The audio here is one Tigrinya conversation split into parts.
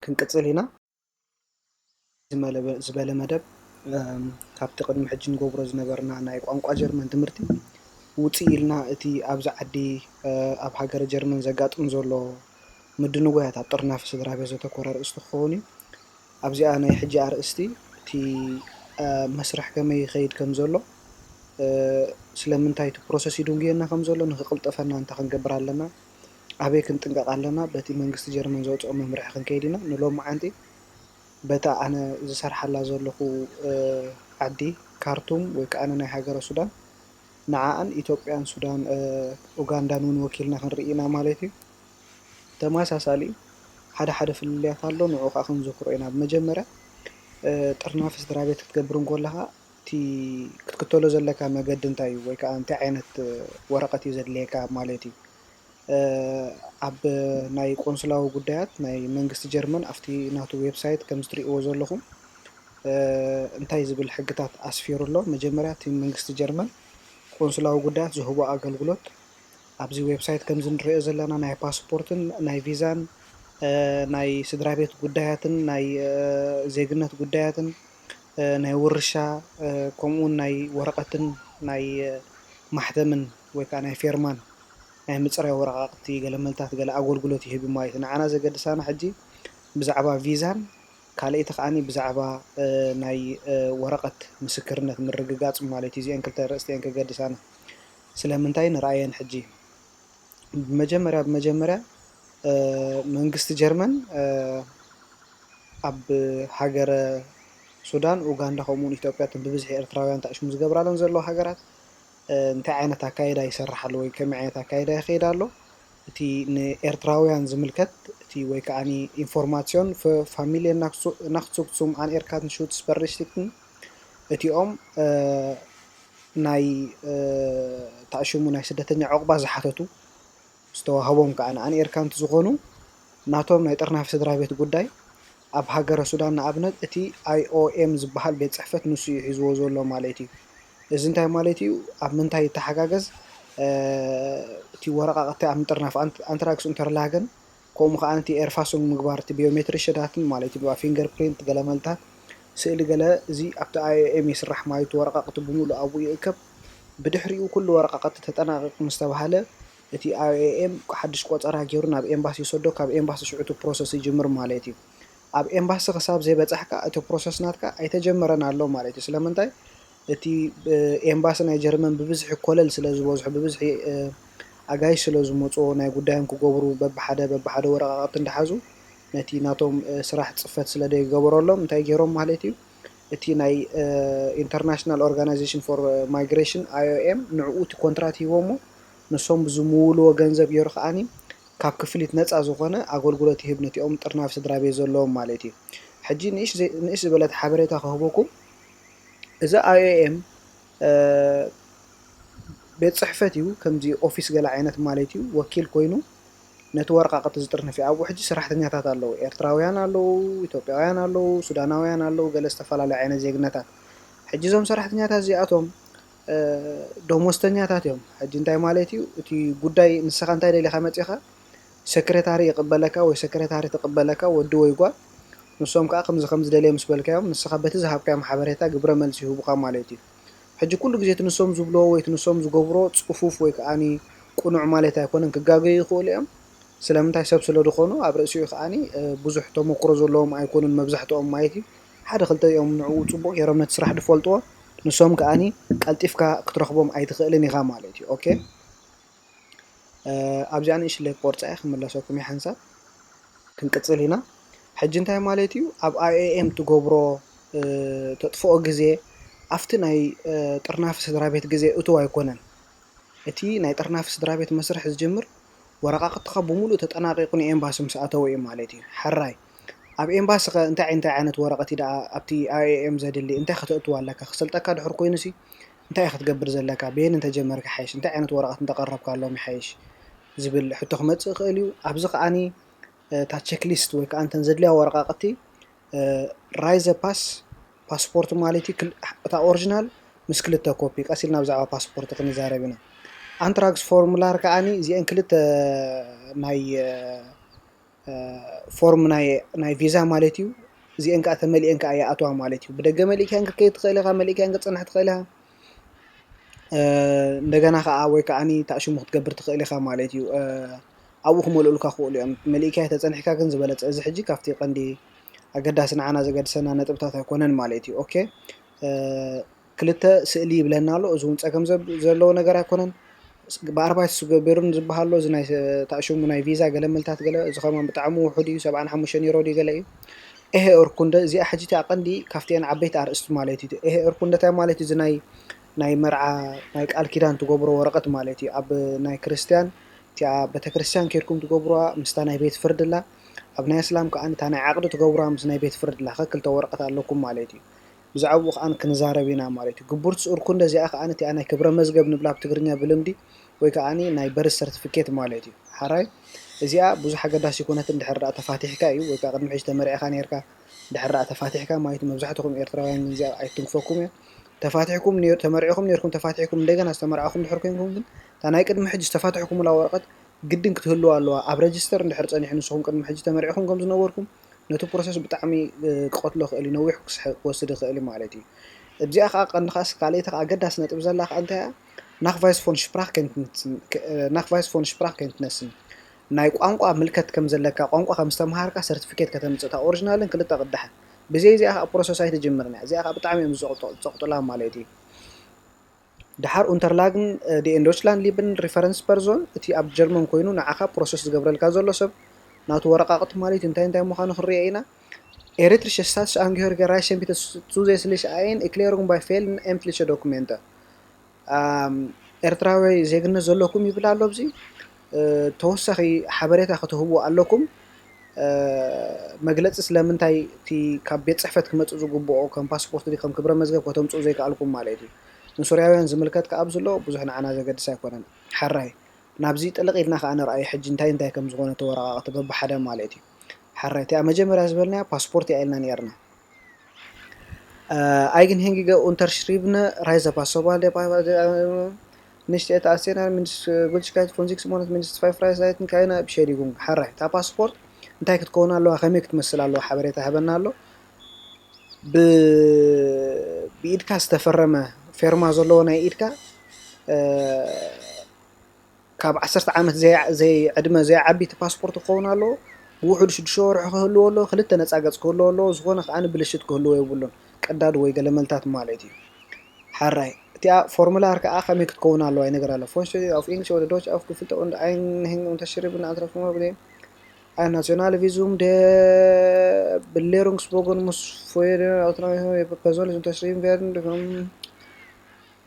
ክንቅጽል ኢና። ዝመለ-፣ ዝበለ መደብ፣ እም፣ ካብቲ ቅድሚ ሕጂ ንገብሮ ዝነበርና ናይ ቋንቋ ጀርመን ትምህርቲ ውጽእ ኢልና፣ እቲ ኣብዚ ዓዲ፣ እ፣ ኣብ ሃገረ ጀርመን ዘጋጥም ዘሎ ምድንጓያት ኣብ ጥርናፈ ስድራ ቤት ዘተኮረ ኣርእስቲ ክኸውን እዩ። ኣብዚኣ ናይ ሕጂ ኣርእስቲ፣ እቲ፣ እ፣ መስርሕ ከመይ ይኸይድ ከም ዘሎ፣ እ፣ ስለምንታይ እቲ ፕሮሰስ ይድንጉየና ከም ዘሎ፣ ንክቕልጠፈና እንታይ ክንገብር ኣለና፣ ኣበይ ክንጥንቀቕ ኣለና፣ በቲ መንግስቲ ጀርመን ዘውጽኦ መምርሒ ክንከይድ ኢና። ንሎሚ መዓንቲ በታ ኣነ ዝሰርሓላ ዘለኹ፣ እ፣ ዓዲ ካርቱም ወይ ከኣ ናይ ሃገረ ሱዳን፣ ንዓኣን ኢትዮጵያን ሱዳን፣ እ፣ ኡጋንዳን እውን ወኪልና ክንርኢ ኢና ማለት እዩ። ተመሳሳሊ ሓደ ሓደ ፍልልያት ኣሎ፣ ንዕኡ ከኣ ክንዝክሮ ኢና። ብመጀመርያ፣ እ፣ ጥርናፈ ስድራ ቤት ክትገብር እንከለኻ፣ እቲ ክትክተሎ ዘለካ መገዲ እንታይ እዩ? ወይ ከኣ እንታይ ዓይነት፣ እ፣ ወረቐት እዩ ዘድልየካ ማለት እዩ? እ፣ ኣብ ናይ ቆንስላዊ ጉዳያት ናይ መንግስቲ ጀርመን ኣብቲ ናቱ ዌብሳይት ከም እትርእይዎ ዘለኹም፣ እ፣ እንታይ ዝብል ሕግታት ኣስፊሩ ኣሎ? መጀመርያ እቲ መንግስቲ ጀርመን ቆንስላዊ ጉዳያት ዝህቦ ኣገልግሎት ኣብዚ ዌብሳይት ከምዚ ንሪኦ ዘለና ናይ ፓስፖርትን ናይ ቪዛን፣ እ፣ ናይ ስድራ ቤት ጉዳያትን ናይ፣ እ፣ ዜግነት ጉዳያትን፣ እ፣ ናይ ውርሻ፣ እ፣ ከምኡውን ናይ ወረቐትን ናይ፣ እ፣ ማሕተምን ወይ ከኣ ናይ ፌርማን ናይ ምጽራይ ወረቓቕቲ ገለ መልታት ገለ ኣገልግሎት ይህብ ማለት እዩ። ንዓና ዘገድሳና ሕጂ ብዛዕባ ቪዛን ካልኣይቲ ከኣኒ ብዛዕባ፣ እ፣ ናይ፣ እ፣ ወረቐት ምስክርነት ምርግጋጽ ማለት እዩ። እዚአን ክልተ ኣርእስቲ እየን ከገድሳና። ስለምንታይ ንርኣየን ሕጂ። ብመጀመርያ፣ ብመጀመርያ፣ እ፣ መንግስቲ ጀርመን፣ እ፣ ኣብ ሃገረ ሱዳን፣ ኡጋንዳ ከምኡውን ኢትዮጵያ እተን ብብዝሒ ኤርትራውያን ተኣሽሙ ዝገብራለን ዘለዋ ሃገራት፣ እ፣ እንታይ ዓይነት ኣካይዳ ይሰርሕ ኣሎ ወይ ከመይ ዓይነት ኣካይዳ ይኸይድ ኣሎ? እቲ ንኤርትራውያን ዝምልከት እቲ ወይ ከኣ ኢንፎርማሲዮን ፍ-፣ ፋሚልየን ናክሱ-፣ ናክሱክሱም ኣን ኤርካንሹትስ በሪሽቲክን እቲኦም፣ እ፣ ናይ፣ እ፣ ተኣሽሙ ናይ ስደተኛ ዑቕባ ዝሓተቱ ዝተዋህቦም ከኣ ንኣን ኤርካንት ዝኾኑ ናቶም ናይ ጥርናፊ ስድራ ቤት ጉዳይ ኣብ ሃገረ ሱዳን ንኣብነት እቲ ኣይ ኦ ኤም ዝበሃል ቤት ጽሕፈት ንሱ እዩ ሒዝዎ ዘሎ ማለት እዩ። እዚ እንታይ ማለት እዩ? ኣብ ምንታይ ይተሓጋገዝ? እ፣ እቲ ወረቓቕቲ ኣብ ምጥርናፍ ኣንት-፣ ኣንትራክስ ኡንተርላገን ከምኡ ከኣ እቲ ኤርፋሶንግ ምግባር እቲ ቢዮሜትሪ ሸዳትን ማለት እዩ፣ ፊንገር ፕሪንት ገለ መልታት ስእሊ ገለ እዚ ኣብቲ ኣይ ኦ ኤም ይስራሕ ማለት እዩ። ወረቓቕቲ ብምሉእ ኣብኡ ይእከብ። ብድሕሪኡ ኩሉ ወረቓቕቲ ተጠናቒቑ ምስ ተባህለ እቲ ኣይ ኦ ኤም ሓድሽ ቆጸራ ገይሩ ናብ ኤምባሲ ይሰዶ፣ ካብ ኤምባሲ ሽዑ እቲ ፕሮሰስ ይጅምር ማለት እዩ። ኣብ ኤምባሲ ክሳብ ዘይበጻሕካ እቲ ፕሮሰስ ናትካ ኣይተጀመረን ኣሎ ማለት እዩ። ስለምንታይ? እቲ፣ እ፣ ኤምባሲ ናይ ጀርመን ብብዝሒ ኮለል ስለ ዝበዝሑ፣ ብብዝሒ፣ እ፣ ኣጋይሽ ስለ ዝመጽዎ ናይ ጉዳዮም ክገብሩ በብሓደ በብሓደ ወረቓቕቲ እንዳሓዙ ነቲ ናቶም፣ እ፣ ስራሕ ጽፈት ስለ ዘይገበረሎም እንታይ ገይሮም ማለት እዩ? እቲ ናይ፣ እ፣ ኢንተርናሽናል ኦርጋናይዜሽን ፎር ማይግሬሽን፣ ኣይ ኦ ኤም፣ ንዕኡ እቲ ኮንትራት ሂቦሞ ንሶም ብዝምውልዎ ገንዘብ ገይሩ ከኣኒ ካብ ክፍሊት ነጻ ዝኾነ ኣገልግሎት ይህብ ነቲኦም ጥርናፊ ስድራ ቤት ዘለዎም ማለት እዩ። ሕጂ ንእሽ ዘ-፣ ንእሽ ዝበለት ሓበሬታ ክህበኩም፣ እዚ ኣይ ኦ ኤም፣ እ፣ ቤት ጽሕፈት እዩ፣ ከምዚ ኦፊስ ገለ ዓይነት ማለት እዩ፣ ወኪል ኮይኑ ነቲ ወረቓቕቲ ዝጥርንፍ እዩ። ኣብኡ ሕጂ ሰራሕተኛታት ኣለዉ፣ ኤርትራውያን ኣለዉ፣ ኢትዮጵያውያን ኣለዉ፣ ሱዳናውያን ኣለዉ፣ ገለ ዝተፈላለዩ ዓይነት ዜግነታት። ሕጂ እዞም ሰራሕተኛታት እዚኣቶም፣ እ፣ ደሞዝተኛታት እዮም። ሕጂ እንታይ ማለት እዩ? እቲ ጉዳይ ንስኻ እንታይ ደሊኻ መጺኻ፣ ሰክሬታሪ ይቕበለካ ወይ ሰክሬታሪ ትቕበለካ፣ ወዲ ወይ ጓል። ንሶም ከኣ ከምዚ ከም ዝደልየ ምስ በልካዮም፣ ንስኻ በቲ ዝሃብካዮም ሓበሬታ ግብረ መልሲ ይህቡኻ ማለት እዩ። ሕጂ ኩሉ ግዜ እቲ ንሶም ዝብልዎ ወይ እቲ ንሶም ዝገብሮ ጽፉፍ ወይ ከኣኒ ቅኑዕ ማለት ኣይኮነን፣ ክጋገዩ ይኽእሉ እዮም። ስለምንታይ? ሰብ ስለ ዝኾኑ፣ ኣብ ርእሲኡ ከኣኒ፣ እ፣ ብዙሕ ተመክሮ ዘለዎም ኣይኮኑን መብዛሕትኦም ማለት እዩ። ሓደ ክልተ እዮም ንዕኡ ጽቡቕ ገይሮም ነቲ ስራሕ ዝፈልጥዎ፣ ንሶም ከኣኒ ቀልጢፍካ ክትረኽቦም ኣይትኽእልን ኢኻ ማለት እዩ። ኦኬ። እ፣ ኣብዚኣ ንእሽለይ ክቆርጻ እየ፣ ክምለሰኩም እየ ሓንሳብ። ክንቅጽል ኢና። ሕጂ እንታይ ማለት እዩ? ኣብ ኣይ ኦ ኤም ትገብሮ፣ እ፣ ተጥፍኦ ግዜ ኣብቲ ናይ፣ እ፣ ጥርናፊ ስድራ ቤት ግዜ እትው ኣይኮነን። እቲ ናይ ጥርናፊ ስድራ ቤት መስርሕ ዝጅምር ወረቓቕትኻ ብምሉእ ተጠናቒቑ ንኤምባሲ ምስ ኣተወ እዩ ማለት እዩ። ሕራይ፣ ኣብ ኤምባሲ ኸ እንታይ እንታይ ዓይነት ወረቐት እዩ ደኣ ኣብቲ ኣይ ኦ ኤም ዘድሊ? እንታይ ከተእትዎ ኣለካ? ክሰልጠካ ድሕር ኮይኑሲ እንታይ ኢኻ ክትገብር ዘለካ? በየን እንተጀመርካ ይሓይሽ? እንታይ ዓይነት ወረቐት እንተቐረብካሎም ይሓይሽ? ዝብል ሕቶ ክመጽእ ይኽእል እዩ። ኣብዚ ከኣኒ፣ እ፣ እታ ቸክሊስት ወይ ከኣ እንተን ዘድልያ ወረቓቕቲ፣ እ፣ ራይዘ ፓስ፣ ፓስፖርት ማለት እዩ፣ ክል-፣ እታ ኦሪጂናል ምስ ክልተ ኮፒ፣ ቀስ ኢልና ብዛዕባ ፓስፖርት ክንዛረብ ኢና። ኣንትራክስ ፎርሙላር ከኣኒ እዚአን ክልተ ናይ፣ እ፣ ፎርም ናይ ቪዛ ማለት እዩ። እዚአን ከዓ ተመሊአን ከዓ ይኣትዋ ማለት እዩ። ብደገ መሊእካን ክትከይድ ትኽእል ኢኻ፣ መሊእካን ክትፀንሕ ትኽእል ኢኻ። እንደገና ከዓ ወይ ከዓ ተኣሽሙ ክትገብር ትኽእል ኢኻ ማለት እዩ። ኣብኡ ክመልኡልካ ክኽእሉ እዮም። መሊእካ ተፀኒሕካ ግን ዝበለፀ። እዚ ሕጂ ካብቲ ቀንዲ ኣገዳሲ ንዓና ዘገድሰና ነጥብታት ኣይኮነን ማለት እዩ። ኦኬ፣ ክልተ ስእሊ ይብለና ኣሎ። እዚ እውን ፀገም ዘለዎ ነገር ኣይኮነን። ብኣርባይት ስገቢሩን ዝበሃሎ እዚ ናይ ተኣሽሙ ናይ ቪዛ ገለመልታት ገለ፣ እዚ ከማን ብጣዕሚ ውሑድ እዩ። ሰብዓን ሓሙሽተን ዩሮ ድዩ ገለ እዩ። ኤሄ ኦርኩንደ፣ እዚኣ ሕጂ እቲኣ ቀንዲ ካብቲአን ዓበይቲ ኣርእስቲ ማለት እዩ። ኤሄ ኦርኩንደ እንታይ ማለት እዩ? እዚ ናይ ናይ መርዓ ናይ ቃል ኪዳን ትገብሮ ወረቐት ማለት እዩ። ኣብ ናይ ክርስቲያን እቲኣ ቤተክርስትያን ከይድኩም ትገብሩዋ ምስታ ናይ ቤት ፍርድላ፣ ኣብ ናይ እስላም ከዓ እታ ናይ ዓቕዲ ትገብሩዋ ምስ ናይ ቤት ፍርድላ፣ ከክልተ ወረቐት ኣለኩም ማለት እዩ። ብዛዕባኡ ከዓ ክንዛረብ ኢና ማለት እዩ። ግቡርት ኡርኩንደ እዚኣ ከዓ እቲኣ ናይ ክብረ መዝገብ ንብላ ብትግርኛ ብልምዲ፣ ወይ ከዓ ናይ በርዝ ሰርቲፊኬት ማለት እዩ። ሓራይ እዚኣ ብዙሕ ኣገዳሲ ይኮነትን ድሕር ደኣ ተፋቲሕካ እዩ፣ ወይ ከዓ ቅድሚ ሕጂ ተመሪዕካ ነርካ ድሕር ደኣ ተፋቲሕካ ማለት እዩ። መብዛሕትኹም ኤርትራውያን ግን እዚኣ ኣይትንክፈኩም እያ። ተፋቲሕኩም ነር- ተመሪዕኹም ነርኩም ተፋቲሕኩም እንደገና ዝተመርዓኹም ድሕር ኮይንኩም ግን እታ ናይ ቅድሚ ሕጂ ዝተፋትሕኩምላ ወረቐት ግድን ክትህልዋ ኣለዋ። ኣብ ረጅስተር እንድሕር ጸኒሑ ንስኹም ቅድሚ ሕጂ ተመሪዕኹም ከም ዝነበርኩም ነቲ ፕሮሰስ ብጣዕሚ ክቐትሎ ይኽእል እዩ፣ ነዊሕ ክስሕ- ክወስድ ይኽእል እዩ ማለት እዩ። እዚኣ ከዓ ቀንዲ ከዓ ካልኣይቲ ከዓ ኣገዳሲ ነጥብ ዘላ ከዓ እንታይ እያ? ናክቫይስ ፎን ሽፕራክ ከንትነስን፣ ናክቫይስ ፎን ሽፕራክ ከንትነስን፣ ናይ ቋንቋ ምልከት ከም ዘለካ፣ ቋንቋ ከም ዝተምሃርካ ሰርቲፊኬት ከተምፅእ፣ እታ ኦሪጂናልን ክልተ ቅዳሕን። ብዘይ እዚኣ ከዓ ፕሮሰስ ኣይትጅምርን እያ። እዚኣ ከዓ ብጣዕሚ እዮም ዝፀቕጡ- ዝፀቕጡላ ማለት እዩ። ድሓር ኡንተርላግን ዲ ኤን ዶችላንድ ሊብን ሪፈረንስ ፐርዞን፣ እቲ ኣብ ጀርመን ኮይኑ ንዓኻ ፕሮሰስ ዝገብረልካ ዘሎ ሰብ ናቱ ወረቃቕቲ ማለት እዩ። እንታይ እንታይ ምዃኑ ክንሪኦ ኢና። ኤሪትሪሽ ስታትስ ኣንግሆር ራይሸን ቢተ ዙዘስልሽ ኣየን ኤክሌሩንግ ባይ ፌልን ኤምትሊሸ ዶኩሜንተ። ኤርትራዊ ዜግነት ዘለኩም ይብል ኣሎ። ኣብዚ ተወሳኺ ሓበሬታ ክትህቡ ኣለኩም። መግለፂ ስለምንታይ እቲ ካብ ቤት ፅሕፈት ክመፅእ ዝግብኦ ከም ፓስፖርት ድዩ ከም ክብረ መዝገብ ከተምፅኡ ዘይከኣልኩም ማለት እዩ። ንሱርያውያን ዝምልከት ከኣ ኣብዚ ኣሎ፣ ብዙሕ ንዓና ዘገድስ ኣይኮነን። ሓራይ ናብዚ ጥልቕ ኢልና ከኣ ንርኣዮ ሕጂ እንታይ እንታይ ከም ዝኾነ እቲ ወረቓቕቲ በብሓደ ማለት እዩ። ሓራይ እቲኣ መጀመርያ ዝበልናያ ፓስፖርት እያ ኢልና ነርና። Eigenhängige Unterschriebene Reisepass, sobald der Papa nicht et asena mindest gültigkeit von sechs Monaten mindest zwei Freiseiten keine Beschädigung. ሓራይ እታ ፓስፖርት እንታይ ክትከውን ኣለዋ፣ ከመይ ክትመስል ኣለዋ ሓበሬታ ይህበና ኣሎ። ብኢድካ ዝተፈረመ ፌርማ ዘለዎ ናይ ኢድካ ካብ ዓሰርተ ዓመት ዘይዕድመ ዘይዓቢ እቲ ፓስፖርት ክኸውን ኣለዎ። ብውሕዱ ሽዱሽተ ወርሒ ክህልዎ ኣለዎ። ክልተ ነፃ ገፅ ክህልዎ ኣለዎ። ዝኾነ ከዓ ብልሽት ክህልዎ የብሉን። ቀዳድ ወይ ገለመልታት ማለት እዩ። ሓራይ እቲኣ ፎርሙላር ከዓ ከመይ ክትከውን ኣለዋ ይነገር ኣሎ። ፎንሽ ኦፍ ኢንግሊሽ ወደ ዶች ኦፍ ክፍልተ ኡንድ ኣይንህን ኡንተሽሪብን ኣትረፍሞ ብደ ኣይ ናሲዮናል ቪዙም ደ ብሌሩንግስቦገን ሙስ ፎየደ ኣውትናሚሆ ፐርሶንሊስ ኡንተሽሪብን ቬርን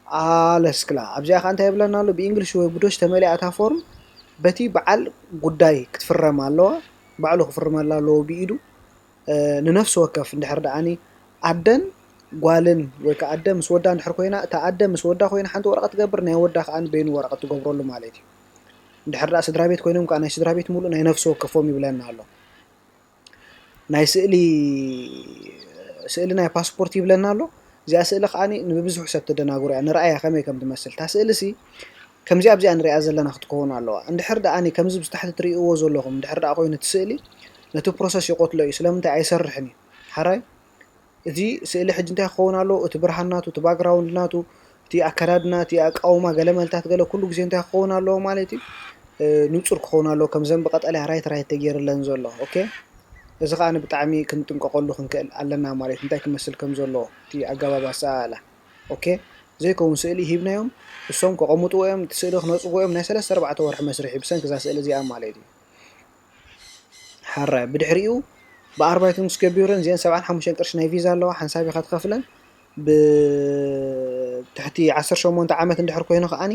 ኣለስክላ ኣብዚኣ ከዓ እንታይ ይብለና ኣሎ? ብእንግሊሽ ወይ ብዶች ተመሊኣ እታ ፎርም በቲ በዓል ጉዳይ ክትፍረም ኣለዋ። ባዕሉ ክፍርመላ ኣለዎ ብኢዱ። ንነፍሲ ወከፍ እንድሕር ደኣኒ ኣደን ጓልን ወይ ከዓ ኣደ ምስ ወዳ እንድሕር ኮይና፣ እታ ኣደ ምስ ወዳ ኮይና ሓንቲ ወረቐት ትገብር፣ ናይ ወዳ ከዓ በይኑ ወረቐት ትገብረሉ ማለት እዩ። እንድሕር ደኣ ስድራ ቤት ኮይኖም ከዓ ናይ ስድራ ቤት ሙሉእ ናይ ነፍሲ ወከፎም ይብለና ኣሎ። ናይ ስእሊ ስእሊ ናይ ፓስፖርት ይብለና ኣሎ። እዚኣ ስእሊ ከዓ ንብብዝሑ ሰብ ተደናግሮ እያ። ንርኣያ ከመይ ከም ትመስል። እታ ስእሊ ሲ ከምዚ ኣብዚኣ ንሪኣ ዘለና ክትከውን ኣለዋ። እንድሕር ደኣ ከምዚ ብታሕቲ ትርእይዎ ዘለኹም እንድሕር ደኣ ኮይኑ እቲ ስእሊ ነቲ ፕሮሰስ ይቆትሎ እዩ። ስለምንታይ ኣይሰርሕን እዩ። ሓራይ እዚ ስእሊ ሕጂ እንታይ ክኸውን ኣለዎ? እቲ ብርሃን ናቱ፣ እቲ ባክግራውንድ ናቱ፣ እቲ ኣከዳድና፣ እቲ ኣቃውማ፣ ገለ መልታት ገለ ኩሉ ግዜ እንታይ ክኸውን ኣለዎ ማለት እዩ? ንጹር ክኸውን ኣለዎ። ከምዘን ብቀጠልያ ራይት ራይት ተገይርለን ዘሎ። ኦኬ፣ እዚ ከዓ ብጣዕሚ ክንጥንቀቀሉ ክንክእል ኣለና ማለት እንታይ ክመስል ከም ዘለዎ እቲ ኣገባብ ኣሰኣእላ። ኦኬ፣ ዘይከውን ስእሊ ሂብናዮም እሶም ከቐምጥዎ እዮም። እቲ ስእሊ ክነጽግዎ እዮም። ናይ ሰለስተ ኣርባዕተ ወርሒ መስርሒ ብሰንኪ እዛ ስእሊ እዚኣ ማለት እዩ። ሓራይ ብድሕሪኡ ብኣርባይቱን ስገቢረን እዚአን ሰብዓን ሓሙሽተን ቅርሺ ናይ ቪዛ ኣለዋ። ሓንሳብ ኢኻ ትኸፍለን። ብትሕቲ ዓሰርተ ሸሞንተ ዓመት እንድሕር ኮይኑ ከዓኒ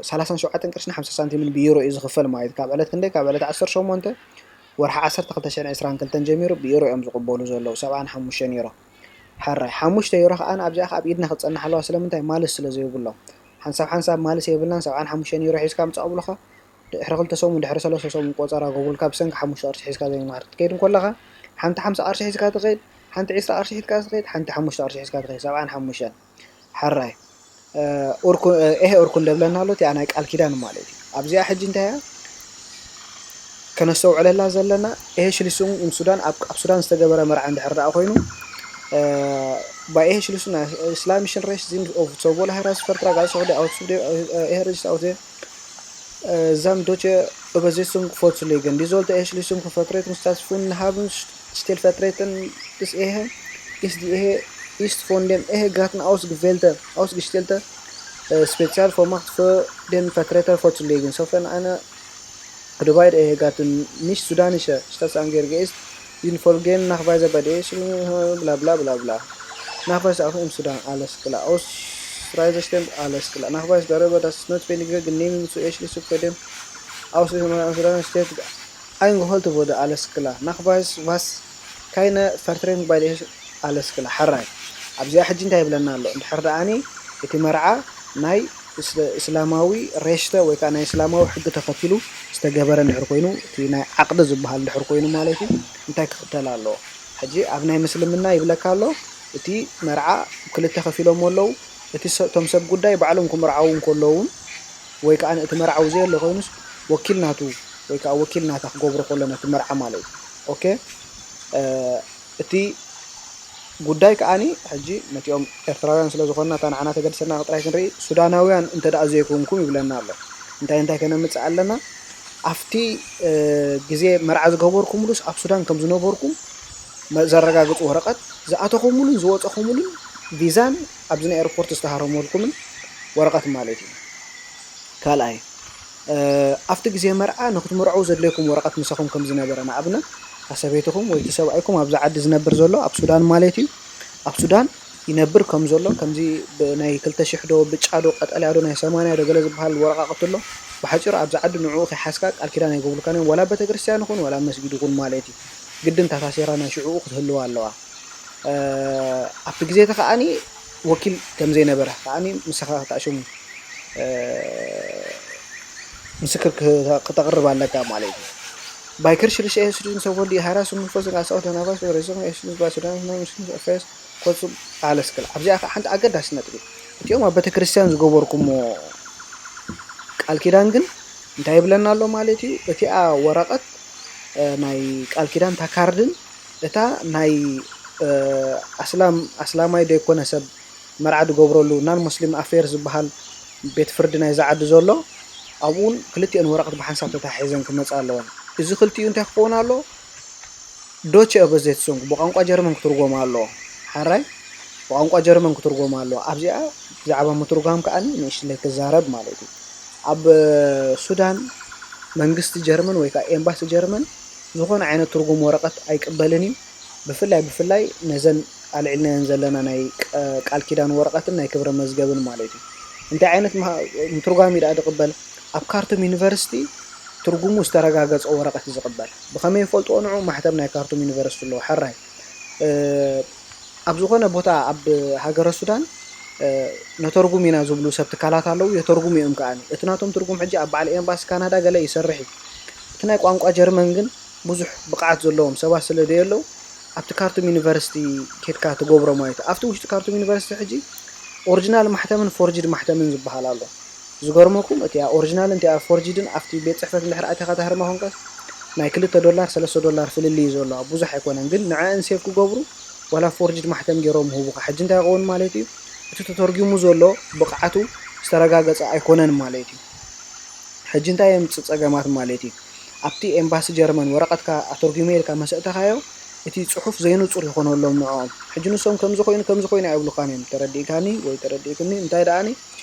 ሰላሳን ሸውዓተን ቅርሽን ሓምሳ ሳንቲምን ብዩሮ እዩ ዝኽፈል ማለት እዩ። ካብ ዕለት ክንደይ? ካብ ዕለት ዓሰርተ ሸሞንተ ወርሒ ዓሰርተ ክልተ ሽሕን ዕስራን ክልተን ጀሚሩ ብዩሮ እዮም ዝቕበሉ ዘለዉ። ሰብዓን ሓሙሽተን ዩሮ። ሓራይ ሓሙሽተ ዩሮ ከዓኒ ኣብዚኣ ኣብ ኢድና ክትፀንሕ ኣለዋ። ስለምንታይ? ማልስ ስለ ዘይብሎም። ሓንሳብ ሓንሳብ ማልስ የብልናን። ሰብዓን ሓሙሽተን ዩሮ ሒዝካ ምፃእ ብሉኻ። ድሕሪ ክልተ ሰሙን ድሕሪ ሰለስተ ሰሙን ቆፀራ ገብሩልካ ብሰንኪ ሓሙሽተ ቅርሺ ሒዝካ ዘይምኽሓድ ክትከይድ እንከለኻ ሓንቲ ሓምሳ ቅርሺ ሒዝካ ትኸይድ፣ ሓንቲ ዕስራ ቅርሺ ሒዝካ ትኸይድ፣ ሓንቲ ሓሙሽተ ቅርሺ ሒዝካ ትኸይድ። ሰብዓን ሓሙሽተን ሓራይ ኤሄ ኡርኩ እንደብለና ኣሎ እቲኣ ናይ ቃል ኪዳን ማለት እዩ። ኣብዚኣ ሕጂ እንታይ እያ? ከነስተውዕለላ ዘለና፣ ኤሄ ሽሊሱንግ ኡም ሱዳን ኣብ ኣብ ሱዳን ዝተገበረ መርዓ እንድሕር ደኣ ኮይኑ፣ እ፣ ባይ ኤሄ ሽሊሱንግ ናይ እስላሚሽን ሬሽ ዚን ኦፍ ሶቦላ ሄራስ ፈርትራ ጋይስ ኦፍ ደ ኣውትሱንግ ኤሄ ሬጅስት ኣውት ዘ ዛም ዶቸ ኡበዜሱንግ ፎትስሌገን ዲ ዞልተ ኤሄ ሽሊሱንግ ፈትሬቱንግ ስታትስ ፉን ሃብን ስቴል ፈትሬተን ድስ ኤሄ ኢስ ዲ ኤሄ ኢስት ፎን ደም ኤሄ ጋትን ኣውስግቬልተ ኣውስግሽቴልተ speziell vormacht för den Vertreter vorzulegen, sofern eine Dubai der Ehegatten nicht sudanischer Staatsangehöriger ist, sind folgende Nachweise bei der bla bla bla bla. Nachweis auch im Sudan, alles klar. Ausreisestamp, alles klar. Nachweis darüber, dass notwendige Genehmigung zur Eheschließung für den Ausländer im Sudan steht, eingeholt wurde, alles klar. Nachweis, was keine Vertretung bei der Ehe-, alles klar. ሕራይ ኣብዚኣ ሕጂ እንታይ ይብለና ኣሎ? እንድሕር ደኣኒ እቲ መርዓ ናይ እስ-፣ እስላማዊ ሬሽተ ወይ ከዓ ናይ እስላማዊ ሕጊ ተኸቲሉ ዝተገበረ እንድሕር ኮይኑ፣ እቲ ናይ ዓቕዲ ዝበሃል እንድሕር ኮይኑ ማለት እዩ፣ እንታይ ክኽተል ኣለዎ? ሕጂ ኣብ ናይ ምስልምና ይብለካ ኣሎ፣ እቲ መርዓ ክልተ ከፊሎም ኣለዉ። እቲ ሰ-፣ እቶም ሰብ ጉዳይ ባዕሎም ክምርዓዉ እንከለዉ እውን፣ ወይ ከዓ እቲ መርዓዊ ዘየሎ ኮይኑስ ወኪል ናቱ ወይ ከዓ ወኪል ናታ ክገብሮ ከሎ ነቲ መርዓ ማለት እዩ። ኦኬ፣ እ፣ እቲ ጉዳይ ከዓኒ ሕጂ ነቲኦም ኤርትራውያን ስለ ዝኾንና እታ ንዓና ተገድሰና ጥራይ ክንርኢ፣ ሱዳናውያን እንተ ደኣ ዘይኮንኩም ይብለና ኣሎ። እንታይ እንታይ ከነምጽእ ኣለና? ኣብቲ፣ እ፣ ግዜ መርዓ ዝገበርኩምሉስ ኣብ ሱዳን ከም ዝነበርኩም መ-፣ ዘረጋግጹ ወረቐት፣ ዝኣተኹምሉን ዝወጸኹምሉን ቪዛን ኣብዚ ናይ ኤርፖርት ዝተሃረመልኩምን ወረቐት ማለት እዩ። ካልኣይ፣ እ፣ ኣብቲ ግዜ መርዓ ንክትምርዐው ዘድልየኩም ወረቐት ምሳኹም ከም ዝነበረ፣ ንኣብነት፣ እታ ሰበይትኹም ወይ እቲ ሰብኣይኩም ኣብዚ ዓዲ ዝነብር ዘሎ፣ ኣብ ሱዳን ማለት እዩ፣ ኣብ ሱዳን ይነብር ከም ዘሎ፣ ከምዚ ብ-፣ ናይ ክልተ ሽሕ ዶ፣ ብጫ ዶ፣ ቀጠልያ ዶ፣ ናይ ሰማንያ ዶ ገለ ዝበሃል ወረቓቕቲ ኣሎ። ብሓጺሩ ኣብዚ ዓዲ ንዕኡ ከይሓዝካ ቃል ኪዳን ኣይገብሩልካን እዮም፣ ዋላ ቤተክርስትያን ይኹን ዋላ መስጊድ ይኹን ማለት እዩ። ግድን እታ ታሴራ ናይ ሽዕኡ ክትህልዋ ኣለዋ። እ፣ ኣብቲ ግዜ እቲ ከዓኒ ወኪል ከም ዘይነበረ ከዓኒ ምሳኻ ተኣሽሙ፣ እ፣ ምስክር ክተ-፣ ክተቕርብ ኣለካ ማለት እዩ። Bei Kirchliche Studien sowohl die Herausforderung von Gaza oder Navas oder Resong Studien bei Sudan Affairs ኮሱ ኣለስክል። ኣብዚኣ ከዓ ሓንቲ ኣገዳሲ ነጥቢ፣ እቲኦም ኣብ ቤተክርስትያን ዝገበርኩሞ ቃል ኪዳን ግን እንታይ ይብለና ኣሎ ማለት እዩ? እቲኣ ወረቐት፣ እ፣ ናይ ቃል ኪዳን፣ እታ ካርድን እታ ናይ፣ እ፣ ኣስላም-፣ ኣስላማይ ዘይኮነ ሰብ መርዓ ዝገብረሉ ናን ሙስሊም ኣፌር ዝበሃል ቤት ፍርዲ ናይዚ ዓዲ ዘሎ፣ ኣብኡ እውን ክልቲኦን ወረቐት ብሓንሳብ ተተሓሒዘን ክመጻ ኣለወን። እዚ ክልቲኡ እንታይ ክኸውን ኣለዎ? ዶቸ ኡበዜትሱንግ ብቋንቋ ጀርመን ክትርጎም ኣለዎ። ሓራይ ብቋንቋ ጀርመን ክትርጎም ኣለዎ። ኣብዚኣ ብዛዕባ ምትርጓም ከኣ ንእሽትለይ ክዛረብ ማለት እዩ። ኣብ ሱዳን መንግስቲ ጀርመን ወይ ከዓ ኤምባሲ ጀርመን ዝኾነ ዓይነት ትርጉም ወረቐት ኣይቅበልን እዩ። ብፍላይ ብፍላይ ነዘን ኣልዒልናየን ዘለና ናይ ቀ-፣ ቃል ኪዳን ወረቐትን ናይ ክብረ መዝገብን ማለት እዩ። እንታይ ዓይነት ምሃ-፣ ምትርጓም እዩ ደኣ ዝቕበል? ኣብ ካርቱም ዩኒቨርሲቲ ትርጉሙ ዝተረጋገጸ ወረቐት እዩ ዝቕበል። ብኸመይ ይፈልጥዎ ንዑ? ማሕተም ናይ ካርቱም ዩኒቨርሲቲ ኣለዎ። ሕራይ፣ እ፣ ኣብ ዝኾነ ቦታ ኣብ ሃገረ ሱዳን፣ እ፣ ነተርጉም ኢና ዝብሉ ሰብ ትካላት ኣለዉ፣ የተርጉሙ እዮም ከኣ። እቲ ናቶም ትርጉም ሕጂ ኣብ በዓል ኤምባሲ ካናዳ ገለ ይሰርሕ እዩ። እቲ ናይ ቋንቋ ጀርመን ግን ብዙሕ ብቕዓት ዘለዎም ሰባት ስለ ዘየለዉ ኣብቲ ካርቱም ዩኒቨርሲቲ ኬድካ ትገብሮ ማለት እዩ። ኣብቲ ውሽጢ ካርቱም ዩኒቨርሲቲ ሕጂ ኦሪጂናል ማሕተምን ፎርጅድ ማሕተምን ዝበሃል ኣሎ። ዝገርመኩም እቲኣ ኦሪጂናልን እቲኣ ፎርጅድን ኣብቲ ቤት ጽሕፈት እንድሕር ኣቲኻ ታህርማ ኮንካስ ናይ ክልተ ዶላር፣ ሰለስተ ዶላር ፍልልይ እዩ ዘለዋ። ብዙሕ ኣይኮነን፣ ግን ንዕአን ሴቭ ክገብሩ ዋላ ፎርጅድ ማሕተም ገይሮም ይህቡኻ። ሕጂ እንታይ ይኸውን ማለት እዩ? እቲ ተተርጒሙ ዘሎ ብቕዓቱ ዝተረጋገጸ ኣይኮነን ማለት እዩ። ሕጂ እንታይ የምጽእ ጸገማት ማለት እዩ? ኣብቲ ኤምባሲ ጀርመን ወረቐትካ ኣተርጒመ ኢልካ መሰእተኻዮ፣ እቲ ጽሑፍ ዘይንጹር ይኾነሎም ንዕኦም። ሕጂ ንሶም ከምዚ ኮይኑ፣ ከምዚ ኮይኑ ኣይብሉኻን እዮም። ተረዲእካኒ ወይ ተረዲእክኒ? እንታይ ደኣኒ፣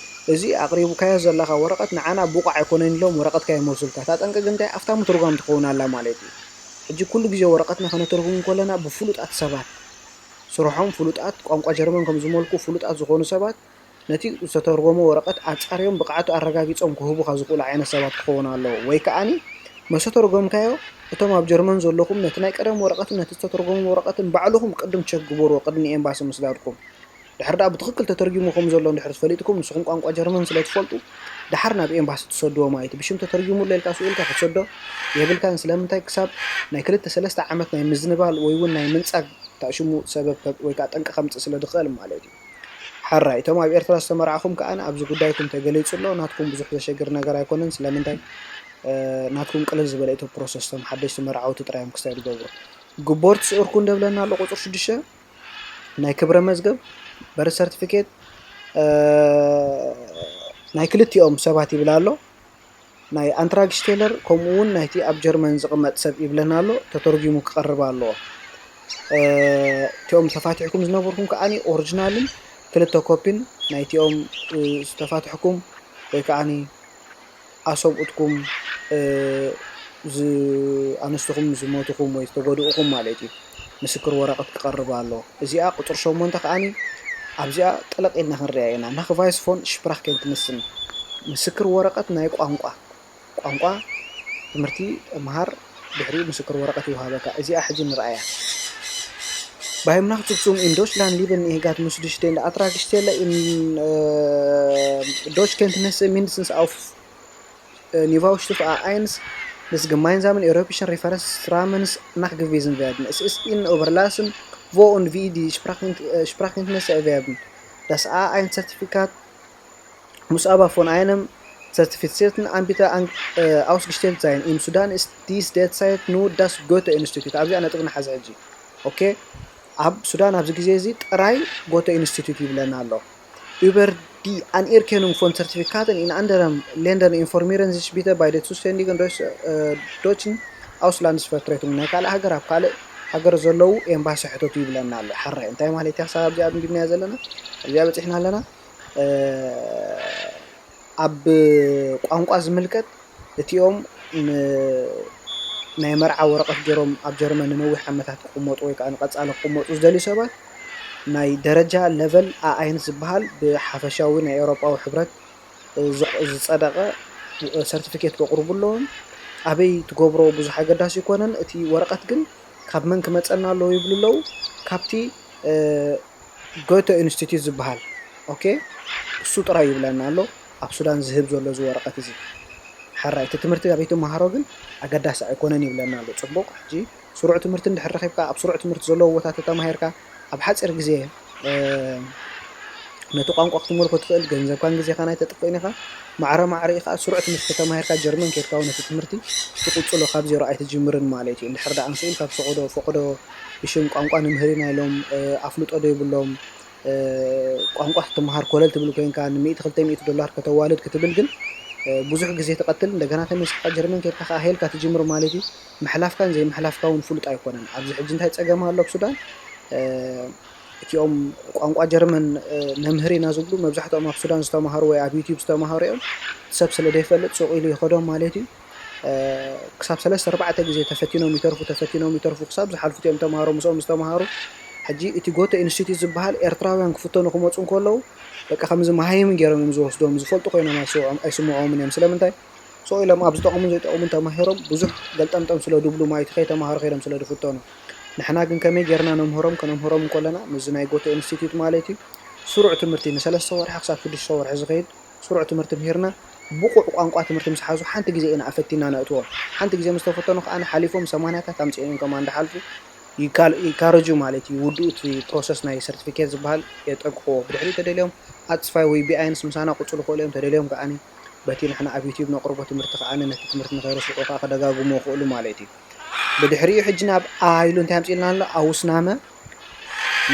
እዚ ኣቕሪብካዮ ዘለኻ ወረቐት ንዓና ብቑዕ ኣይኮነን ኢሎም ወረቐትካ ይመልሱልካ። እታ ጠንቂ ግን እንታይ? ኣብታ ምትርጓም ትኸውን ኣላ ማለት እዩ። ሕጂ ኩሉ ግዜ ወረቐትና ከነተርጉም እንከለና ብፍሉጣት ሰባት፣ ስርሖም ፍሉጣት፣ ቋንቋ ጀርመን ከም ዝመልኩ ፍሉጣት ዝኾኑ ሰባት፣ ነቲ ዝተተርጎመ ወረቐት ኣጻርዮም ብቕዓቱ ኣረጋጊጾም ክህቡኻ ዝኽእሉ ዓይነት ሰባት ክኸውን ኣለዎ። ወይ ከኣኒ፣ ምስ ተተርጎምካዮ፣ እቶም ኣብ ጀርመን ዘለኹም ነቲ ናይ ቀደም ወረቐትን ነቲ ዝተተርጎመ ወረቐትን ባዕልኹም ቅድም ቸክ ግበርዎ ቅድሚ ኤምባሲ ምስዳድኩም። ድሕሪ ደኣ ብትኽክል ተተርጊሙ ከም ዘሎ እንድሕር ፈሊጥኩም፣ ንስኹም ቋንቋ ጀርመን ስለ ትፈልጡ፣ ደሓር ናብ ኤምባሲ ትሰድዎ ማለት እዩ። ብሽም ተተርጊሙ ኣሎ ኢልካ ስኡ ኢልካ ክትሰዶ የብልካን። ስለምንታይ? ክሳብ ናይ ክልተ ሰለስተ ዓመት ናይ ምዝንባል ወይ እውን ናይ ምንጻግ ታሽሙ ሰበብ ከ-፣ ወይ ከዓ ጠንቂ ከምጽእ ስለ ዝኽእል ማለት እዩ። ሕራይ፣ እቶም ኣብ ኤርትራ ዝተመርዓኹም ከኣ ኣብዚ ጉዳይኩም ተገሊጹ ኣሎ። ናትኩም ብዙሕ ዘሸግር ነገር ኣይኮነን። ስለምንታይ? ናትኩም ቅልል ዝበለ እቲ ፕሮሰስ፣ ቶም ሓደሽቲ መርዓውቲ ጥራዮም ክሳይ ዝገብሩ። ግቦርት ስእርኩ እንደብለና ኣሎ ቁፅር ሽዱሽተ፣ ናይ ክብረ መዝገብ፣ በርት ሰርቲፊኬት፣ ናይ ክልቲኦም ሰባት ይብል ኣሎ። ናይ ኣንትራግ ሽቴለር ከምኡ እውን ናይቲ ኣብ ጀርመን ዝቕመጥ ሰብ ይብለና ኣሎ። ተተርጒሙ ክቐርብ ኣለዎ። እቲኦም ተፋቲሕኩም ዝነበርኩም ከዓኒ ኦሪጂናልን ክልተ ኮፒን ናይቲኦም ዝተፋትሕኩም ወይ ከዓኒ ኣሰብኡትኩም፣ ኣንስትኹም ዝሞትኹም ወይ ዝተጎድእኹም ማለት እዩ፣ ምስክር ወረቐት ክቐርብ ኣሎ። እዚኣ ቁፅር ሸሞንተ ከዓኒ ኣብዚኣ ጥልቕ ኢልና ክንሪኣ ኢና። ናክቫይስ ፎን ሽፕራክ ኬንትንስን፣ ምስክር ወረቐት ናይ ቋንቋ፣ ቋንቋ ትምህርቲ ምሃር፣ ድሕሪኡ ምስክር ወረቐት ይወሃበካ። እዚኣ ሕጂ ንርኣያ። Beim Nachzug zum in Deutschland lieben Ehegatt muss die Stelle Antragstelle in Deutschkenntnisse mindestens auf Niveaustufe A eins des gemeinsamen europäischen Referenzrahmens nachgewiesen werden. Es ist Ihnen überlassen, wo und wie die Sprachkenntnisse erwerben. Das A eins Zertifikat muss aber von einem zertifizierten Anbieter an, äh, ausgestellt sein. Im Sudan ist dies derzeit nur das Goethe-Institut. ኣብዚ ነጥብ ንሓዝ ሕጂ። ኦኬ፣ ኣብ ሱዳን ኣብዚ ግዜ እዚ ጥራይ ጎተ ኢንስቲትዩት ይብለና ኣሎ። Über die Anerkennung von Zertifikaten in anderen Ländern informieren sich bitte bei der zuständigen Deutsch, äh, deutschen Auslandsvertretung። ናይ ካልእ ሃገር፣ ኣብ ካልእ ሃገር ዘለዉ ኤምባሲ ሕተቱ ይብለና ኣሎ። ሓራይ እንታይ ማለት እያ? ክሳብ ኣብዚኣ ድንድናያ ዘለና ኣብዚኣ በፂሕና ኣለና። ኣብ ቋንቋ ዝምልከት እቲኦም ናይ መርዓ ወረቐት ገይሮም ኣብ ጀርመን ንነዊሕ ዓመታት ክቕመጡ ወይ ከዓ ንቐፃሊ ክቕመጡ ዝደልዩ ሰባት ናይ ደረጃ ለቨል A eins ዝበሃል ብሓፈሻዊ ናይ ኤውሮጳዊ ሕብረት ዝፀደቐ ሰርቲፊኬት ከቕርቡ ኣለዎም። ኣበይ ትገብሮ ብዙሕ ኣገዳሲ ኣይኮነን። እቲ ወረቐት ግን ካብ መን ክመፀና ኣለዎ ይብሉ ኣለዉ። ካብቲ ጎተ ኢንስቲትዩት ዝበሃል፣ ኦኬ፣ እሱ ጥራይ ይብለና ኣሎ ኣብ ሱዳን ዝህብ ዘሎ እዚ ወረቐት እዚ። ሕራይ እቲ ትምህርቲ ኣበይ ትመሃሮ ግን ኣገዳሲ ኣይኮነን ይብለና ኣሎ። ፅቡቕ፣ ሕጂ ስሩዕ ትምህርቲ እንድሕር ረኺብካ፣ ኣብ ስሩዕ ትምህርቲ ዘለዎ ቦታ ተተማሂርካ፣ ኣብ ሓፂር ግዜ ነቲ ቋንቋ ክትመልኮ ትኽእል፣ ገንዘብካን ግዜኻን ኣይተጥፍእን ኢኻ። ማዕረ ማዕረ ኢኻ ስሩዕ ትምህርቲ ተማሂርካ ጀርመን ኬድካ እውን ነቲ ትምህርቲ ትቕፅሎ፣ ካብ ዜሮ ኣይትጅምርን ማለት እዩ። እንድሕር ደኣ ኣንስኡ ኢልካ ብፈቐዶ ፈቐዶ ብሽም ቋንቋ ንምህር ኢና ኢሎም ኣፍልጦ ዶ ይብሎም፣ ቋንቋ ክትመሃር ኮለል ትብል ኮይንካ ንሚእቲ ክልተ ሚእቲ ዶላር ከተዋልድ ክትብል ግን ብዙሕ ግዜ ትቐትል። እንደገና ተመሲኻ ጀርመን ኬድካ ከኣ ሄልካ ትጅምር ማለት እዩ። ምሕላፍካን ዘይምሕላፍካ እውን ፍሉጥ ኣይኮነን። ኣብዚ ሕጂ እንታይ ጸገም ኣሎ ኣብ ሱዳን? እቲኦም ቋንቋ ጀርመን ነምህር ኢና ዝብሉ መብዛሕትኦም ኣብ ሱዳን ዝተማሃሩ ወይ ኣብ ዩቲዩብ ዝተማሃሩ እዮም። ሰብ ስለ ዘይፈልጥ ሱቕ ኢሉ ይኸዶም ማለት እዩ። ክሳብ ሰለስተ ኣርባዕተ ግዜ ተፈቲኖም ይተርፉ፣ ተፈቲኖም ይተርፉ፣ ክሳብ ዝሓልፉ እቲኦም ተምሃሮ ምስኦም ዝተምሃሩ። ሕጂ እቲ ጎተ ኢንስቲትዩት ዝበሃል ኤርትራውያን ክፍተኑ ክመፁ እንከለዉ በቃ ከምዚ መሃይምን ገይሮም እዮም ዝወስዶም። ዝፈልጡ ኮይኖም ኣይስምዖምን እዮም። ስለምንታይ? ሱቕ ኢሎም ኣብ ዝጠቕሙን ዘይጠቕሙን ተማሂሮም ብዙሕ ገልጠምጠም ስለ ድብሉ ማለት እዩ፣ ከይተማሃሩ ከይዶም ስለ ድፍተኑ። ንሕና ግን ከመይ ጌርና ነምህሮም? ከነምህሮም እንከለና ምስዚ ናይ ጎተ ኢንስቲትዩት ማለት እዩ ስሩዕ ትምህርቲ ንሰለስተ ወርሒ ክሳብ ሽዱሽተ ወርሒ ዝኸይድ ስሩዕ ትምህርቲ ምሂርና ብቑዕ ቋንቋ ትምህርቲ ምስ ሓዙ ሓንቲ ግዜ ኢና ኣፈቲና ነእትዎም። ሓንቲ ግዜ ምስ ተፈተኑ ከኣ ሓሊፎም ሰማንያታት ኣምፂኦም እዮም ከማን ድሓልፉ ይካረጁ ማለት እዩ። ውድኡ እቲ ፕሮሰስ ናይ ሰርቲፊኬት ዝበሃል የጠንቅቕዎ። ብድሕሪኡ ተደልዮም ኣፅፋይ ወይ ቢኣይንስ ምሳና ቅፅሉ ክእሉ እዮም። ተደልዮም ከኣ በቲ ንሕና ኣብ ዩቲዩብ ነቕርቦ ትምህርቲ ከኣ ነቲ ትምህርቲ ንኸይረስዑ ከኣ ከደጋግሞ ይኽእሉ ማለት እዩ። ብድሕሪኡ ሕጂ ናብ ኣይሉ እንታይ ኣምፂልና ኣሎ? ኣውስናመ